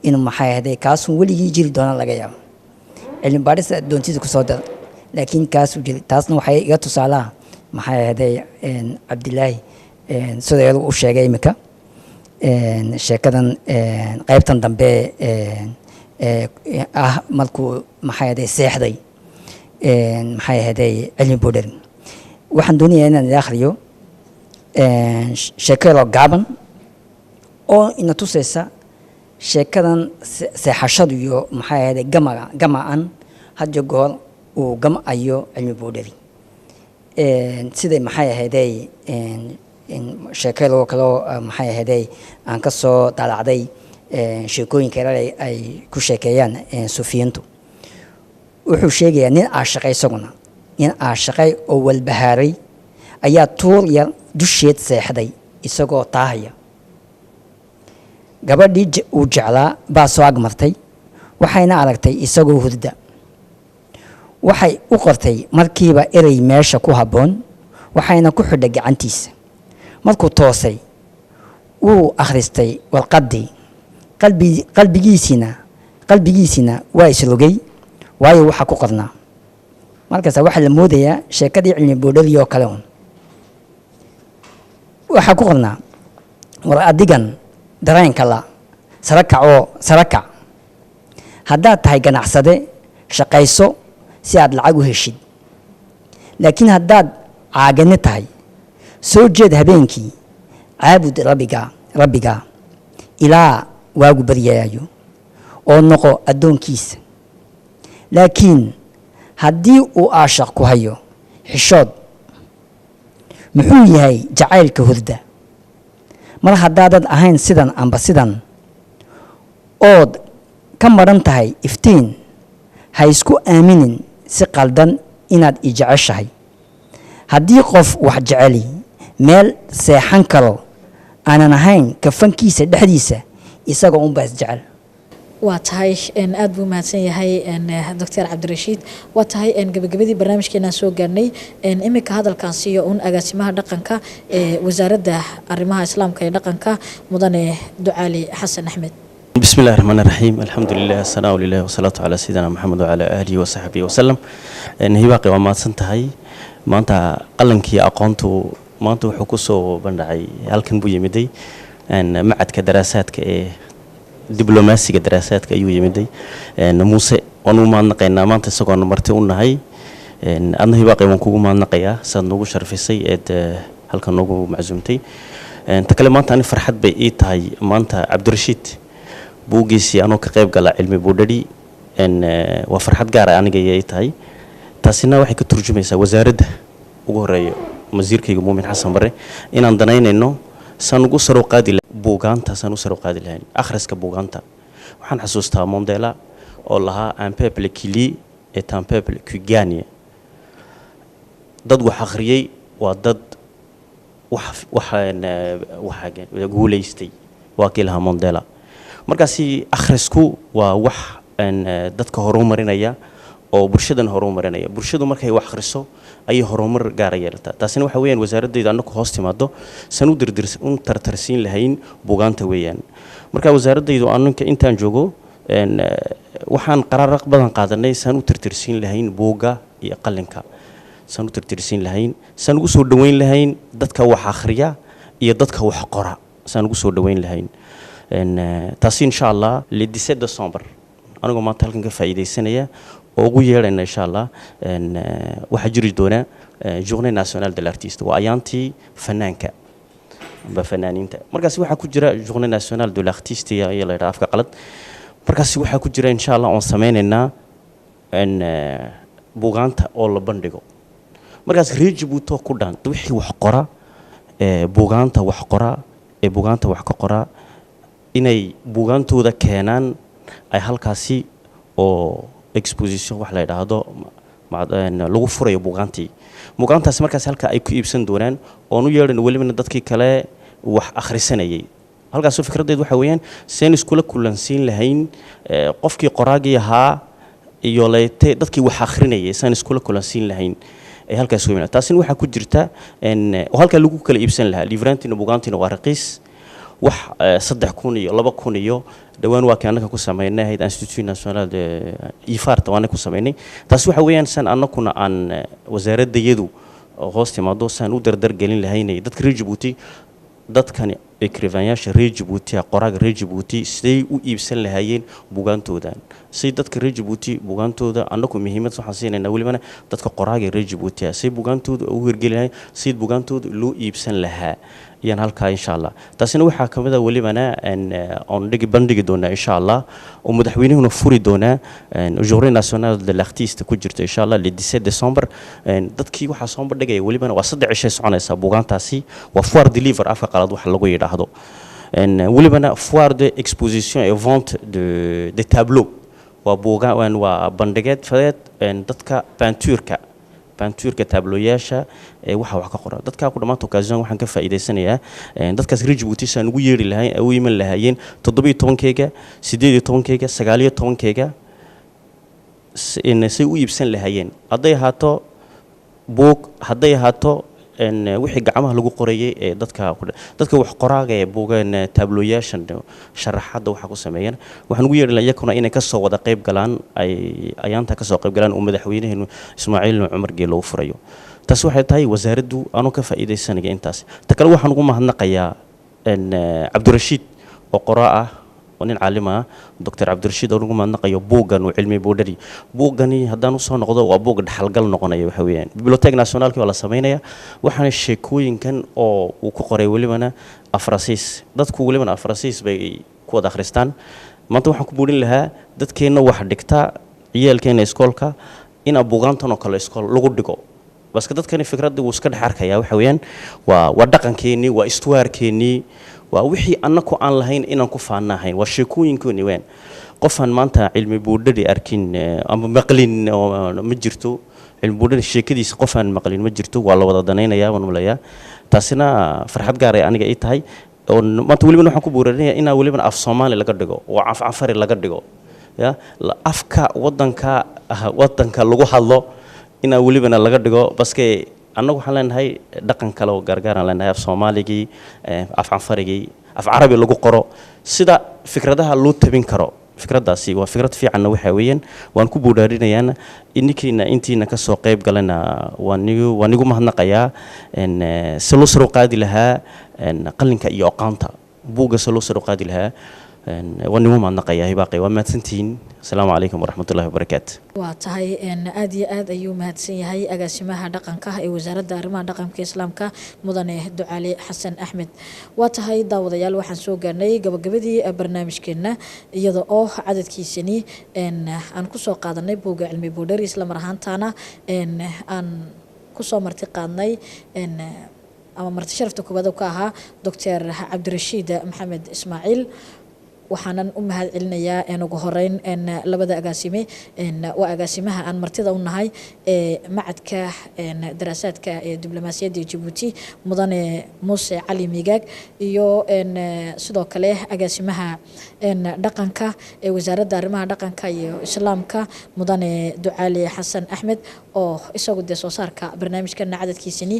inuu maxay ahday kaasun weligii jiri doona laga yaabo, cilmi baadhista doontida kusoo dar, laakiin kaasuu jiri. Taasna waxay iga tusaalaha maxay ahday Cabdilaahi sida iyadu u sheegay imika sheekadan qaybtan dambe ah markuu maxay ahday seexday maxay ahday Cilmi Boodhari. Waxaan doonayaa inaan ila akhriyo sheeko yaroo gaaban oo ina tusaysa sheekadan seexashadu iyo maxay ahayde gamaga gama-an had iyo goor uu gam-ayo Cilmi Boodhari. Siday maxay ahayday sheekadoo kaloo maxay ahayday aan ka soo daalacday Sheekooyinka yarar ay ku sheekeeyaan suufiyiintu. Wuxuu sheegayaa nin aashaqay, isaguna nin aashaqay oo walbahaaray ayaa tuur yar dusheed seexday isagoo taahaya. Gabadhii uu jeclaa baa soo agmartay, waxayna aragtay isagoo hurda. Waxay u qortay markiiba erey meesha ku habboon, waxayna ku xidhay gacantiisa. Markuu toosay, wuu akhristay warqaddii. Qalbigiisina waa isrogay, waayo waxaa ku qornaa. Markaasa waxaa la moodayaa sheekadii Cilmi Boodhadii oo kale un. Waxaa ku qornaa: "War adigan dareenka la sara kacoo, sara kac. Haddaad tahay ganacsade, shaqayso si aad lacag u heshid, laakiin haddaad caagane tahay, soo jeed habeenkii, caabud rabbiga ilaa waagu baryaayo oo noqo addoonkiisa. Laakiin haddii uu aashaq ku hayo, xishood. Muxuu yahay jacaylka hurda? Mar haddaadad ahayn sidan amba sidan ood ka maran tahay iftiin, ha isku aaminin si qaldan inaad i jeceshahay. Haddii qof wax jeceli meel seexan karo aanan ahayn kafankiisa dhexdiisa, isagoo unbaa isjecel." Waa tahay, aada buu mahadsan yahay Doctor Cabdirashiid. Waa tahay, gabagabadii barnaamijkeenaan soo gaarnay. Iminka hadalkan siiyo un agaasimaha dhaqanka ee Wasaaradda Arrimaha Islaamka ee Dhaqanka, Mudane Ducaali Xasan Axmed. بسم الله الرحمن الرحيم، الحمد لله، الثناء لله، والصلاة على سيدنا محمد وعلى آله وصحبه وسلم. Hibaaqi, waa mahadsan tahay. Maanta qalankii aqoontu maanta wuxuu kusoo bandhacay halkan buu yimiday, macadka daraasaadka ee diblomaasiga daraasaadka ayuu yimiday. Muuse waan u mahadnaqaynaa maanta isagoona marti u nahay. Adna, Hibaaqi, waan kugu mahadnaqayaa saad noogu sharfisay eed halkan noogu macsuumtay. Ta kale, maanta ani farxad bay ii tahay maanta Cabdirashiid buuggiisii anoo ka qayb gala Cilmi Buudhadhi. Waa farxad gaara aniga ii tahay. Taasina waxay ka turjumaysaa wasaaradda ugu horeeya wasiirkayga Muumin Xasan Bare inaan danaynayno saan ugu saro qaadi buugaanta, saan u saro qaadi lahayn akhriska buugaanta. Waxaan xasuustaa Mandela oo lahaa: "Un peuple qui lit est un peuple qui gagne." Dad wax akhriyey waa dad wax waxaan waxa guulaystay, waa kii lahaa Mandela. Markaasi akhrisku waa wax dadka horumarinaya oo bulshadan horumarinaya. Bulshadu markay wax akhriso ayay horumar gaara yeelataa. Taasina waxa weeyaan wasaaradayda annagu hoos timaado san u dirdir u tartarsiin lahayn buugaanta weeyaan. Marka wasaaradaydu anninka intaan joogo waxaan qaraar badan qaadanay saan u tirtirsiin lahayn buugga iyo qalinka, saan u tirtirsiin lahayn, saan ugu soo dhaweyn lahayn dadka wax akhriya iyo dadka wax qora, saan ugu soo dhaweyn lahayn. Taasi insha Allah le 17 décembre, anigoo maanta halkan ka faa'iidaysanaya oo ugu yeedhayna, insha Allah waxaa jiri doona Journée nationale de l'artiste, waa ayaantii fanaanka amba fanaaniinta. Markaasi waxaa ku jira Journée nationale de l'artiste ayaa la yidhaha afka qalad. Markaasi waxaa ku jira insha Allah oon sameynaynaa buugaanta oo la bandhigo. Markaas reer Jabuuti ku dhan, wixii wax qora, buugaanta wax qora, ee buugaanta wax ka qora, inay buugaantooda keenaan ay halkaasi oo exposition wax la yidhaahdo lagu furayo buugaantii. Buugaantaasi markaas halka ay ku iibsan doonaan oon u yeedhan welibana dadkii kale wax akhrisanayay halkaas. Fikraddeed waxa weeyaan seen iskula kulansiin lahayn qofkii qoraagii ahaa iyo leyte dadkii wax akhrinayay, saan iskula kulansiin lahayn ay halkaas weyn. Taasina waxaa ku jirta oo halkaa lagu kala iibsan lahaa livrantina. Buugaantina waa raqiis, wax 3000 iyo 2000 iyo dhowaan waa kii annaka ku sameynay ahayd Institut National de IFARTA waana ku sameynay. Taasi waxa weeyaan san annakuna aan wasaaradayadu hoos timaado saan u dardar gelin lahaynay dadka reer Jabuuti, dadkani écrivainyaasha reer Jabuuti, qoraaga reer Jabuuti, siday u iibsan lahaayeen buugaantooda, say dadka reer Jabuuti buugaantooda. Annagu muhiimad waxaan siinaynaa welibana dadka qoraaga reer Jabuuti, say buugaantooda ugu hirgeli lahayn, say buugaantooda loo iibsan lahaa ayaan halkaa insha Allah. Taasina waxaa ka mid a welibana oon dhigi bandhigi doonaa insha Allah oo madaxweynuhuna furi doonaa Journée nationale de l'artiste ku jirta insha Allah le 17 décembre. Dadkii waxaa soo bandhigaya welibana waa 3 cishay soconaysaa buugaantaasi, waa foire de livre afka qalaad waxa lagu yidhaahdo. Welibana foire de exposition et vente de des tableaux, waa buuga, waa bandhigeed fadeed dadka peintureka tableauyaasha ee waxa wax ka qora dadka ku dhamaanta. Occasion waxaan ka faa'iideysanayaa dadkaas reer Djibouti saan ugu yeeri lahayn, u iman lahaayeen 17-keyga, 18-keyga, 19-keyga, say u iibsan lahaayeen, hadday ahaato buug, hadday ahaato wixii gacmaha lagu qorayay ee dadka wax qoraaga ee buugeen, tableauyaashan sharaxaadda waxa ku sameeyeen. Waxaan ugu yeeri lahaa iyakuna inay kasoo wada qayb galaan, ay ayaanta kasoo qayb galaan uu madaxweynaheenu Ismaaciil Cumar Geelo u furayo. Taasi waxay tahay wasaaraddu anuu ka faa'iidaysanaya intaas. Ta kale waxaan ugu mahadnaqayaa Cabdirashiid oo qoraa ah oo nin caalim ah, Doctor Cabdirashiid, oo ugu mahadnaqayo buuggan uu Cilmi Boodhari. Buuggani haddaan usoo noqdo, waa buug dhaxalgal noqonaya. Waxa weeyaan bibliothèque nationalki waa la sameynaya. Waxaana sheekooyinkan oo uu ku qoray welibana afrasiis, dadku welibana afrasiis bay ku wada akhristaan. Maanta waxaan ku buurin lahaa dadkeenna wax dhigta, ciyaalkeena iskoolka, in buugaantan oo kale iskool lagu dhigo, baske dadkani fikradda wuu iska dhex arkayaa. Waxa weeyaan waa dhaqankeenii, waa istuwaarkeenii, waa wixii annaku aan lahayn inaan ku faanahayn, waa sheekooyinkooni weyn. Qofaan maanta Cilmi Buudhari arkin ama maqlin ma jirto. Cilmi Buudhari sheekadiisa qofaan maqlin ma jirto, waa la wada danaynayaa, waan umaleeyaa. Taasina farxad gaar ay aniga ii tahay. Maanta welibana waxaan ku buurarinayaa inaa welibana af Soomaali laga dhigo oo af Cafari laga dhigo, ya afka wadanka lagu hadlo inaa welibana laga dhigo, baske annagu waxaan leenahay dhaqan kale oo gaargaaraan leenahay. Af Soomaaligii, af Canfarigii, af Carabi lagu qoro, sida fikradaha loo tabin karo. Fikraddaasi waa fikrad fiicanna. Waxa weeyaan waan ku buudhaarinayaana ininkiina intiina kasoo qayb galana waan igu mahadnaqayaa. Si loo saro qaadi lahaa qalinka iyo aqoonta, buugga si loo saro qaadi lahaa, waan igu mahadnaqayaa. Hibaaqay, waa mahadsantihiin. Asalaamu calaykum waraxmatullahi wabarakaatu. Waa tahay, aada iyo aad ayuu mahadsan yahay agaasimaha dhaqanka ee wasaaradda arrimaha dhaqanka islaamka, mudane Ducaale Xasan Axmed. Waa tahay daawadayaal, waxaan soo gaarnay gabagabadii barnaamijkeena, iyada oo cadadkiisani aan kusoo qaadanay buugga Cilmi Boodhari, islamar ahaantaana aan kusoo marti qaadnay ama marti sharafta koowaad ka ahaa Doctor Cabdirashiid Maxamed Ismaaciil. Waxaanan u mahad celinayaa ugu horeyn labada agaasime. Waa agaasimaha aan martida u nahay ee macadka daraasaadka ee diblomaasiyadda ee Jabuuti, mudane Muuse Cali Migaag, iyo sidoo kale agaasimaha dhaqanka ee wasaaradda arrimaha dhaqanka iyo islaamka, mudane Ducaali Xasan Axmed, oo isagu dee soo saarka barnaamijkana cadadkiisani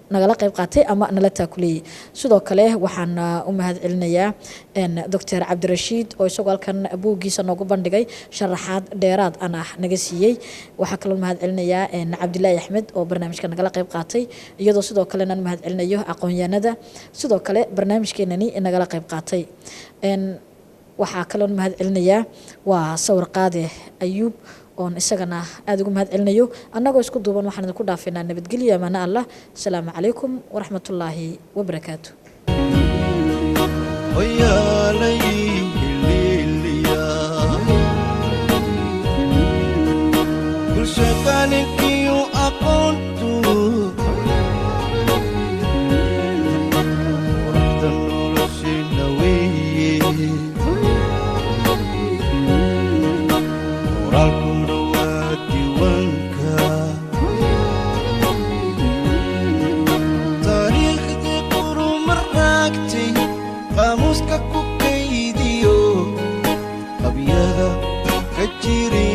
nagala qayb qaatay ama nala taakuleeyey. Sidoo kale waxaan u mahad celinayaa Doctor Cabdirashiid oo isagoo halkan buuggiisa noogu bandhigay, sharaxaad dheeraad ana naga siiyey. Waxaa kaloo mahad celinayaa Cabdilaahi Axmed oo barnaamijka nagala qayb qaatay, iyadoo sidoo kalena mahad celinayo aqoon-yahanada sidoo kale barnaamijkeenani nagala qayb qaatay. Waxaa kaloo mahad celinayaa waa sawir qaade Ayuub oon isagana aada ugu mahad celinayo. Annagoo isku duuban waxaan idinku dhaafaynaa nabadgelyo, amaano Allah. Asalaamu calaykum waraxmatullaahi wabarakaatu. Hoyaalay hiliiliya bulsha qalinkiyo aqoontu quruxda nolosheena weeye, qoraalkuna waa diiwaanka taariikhdii quruma raagtay, qaamuuska ku kaydiyo qabyada ka jirin.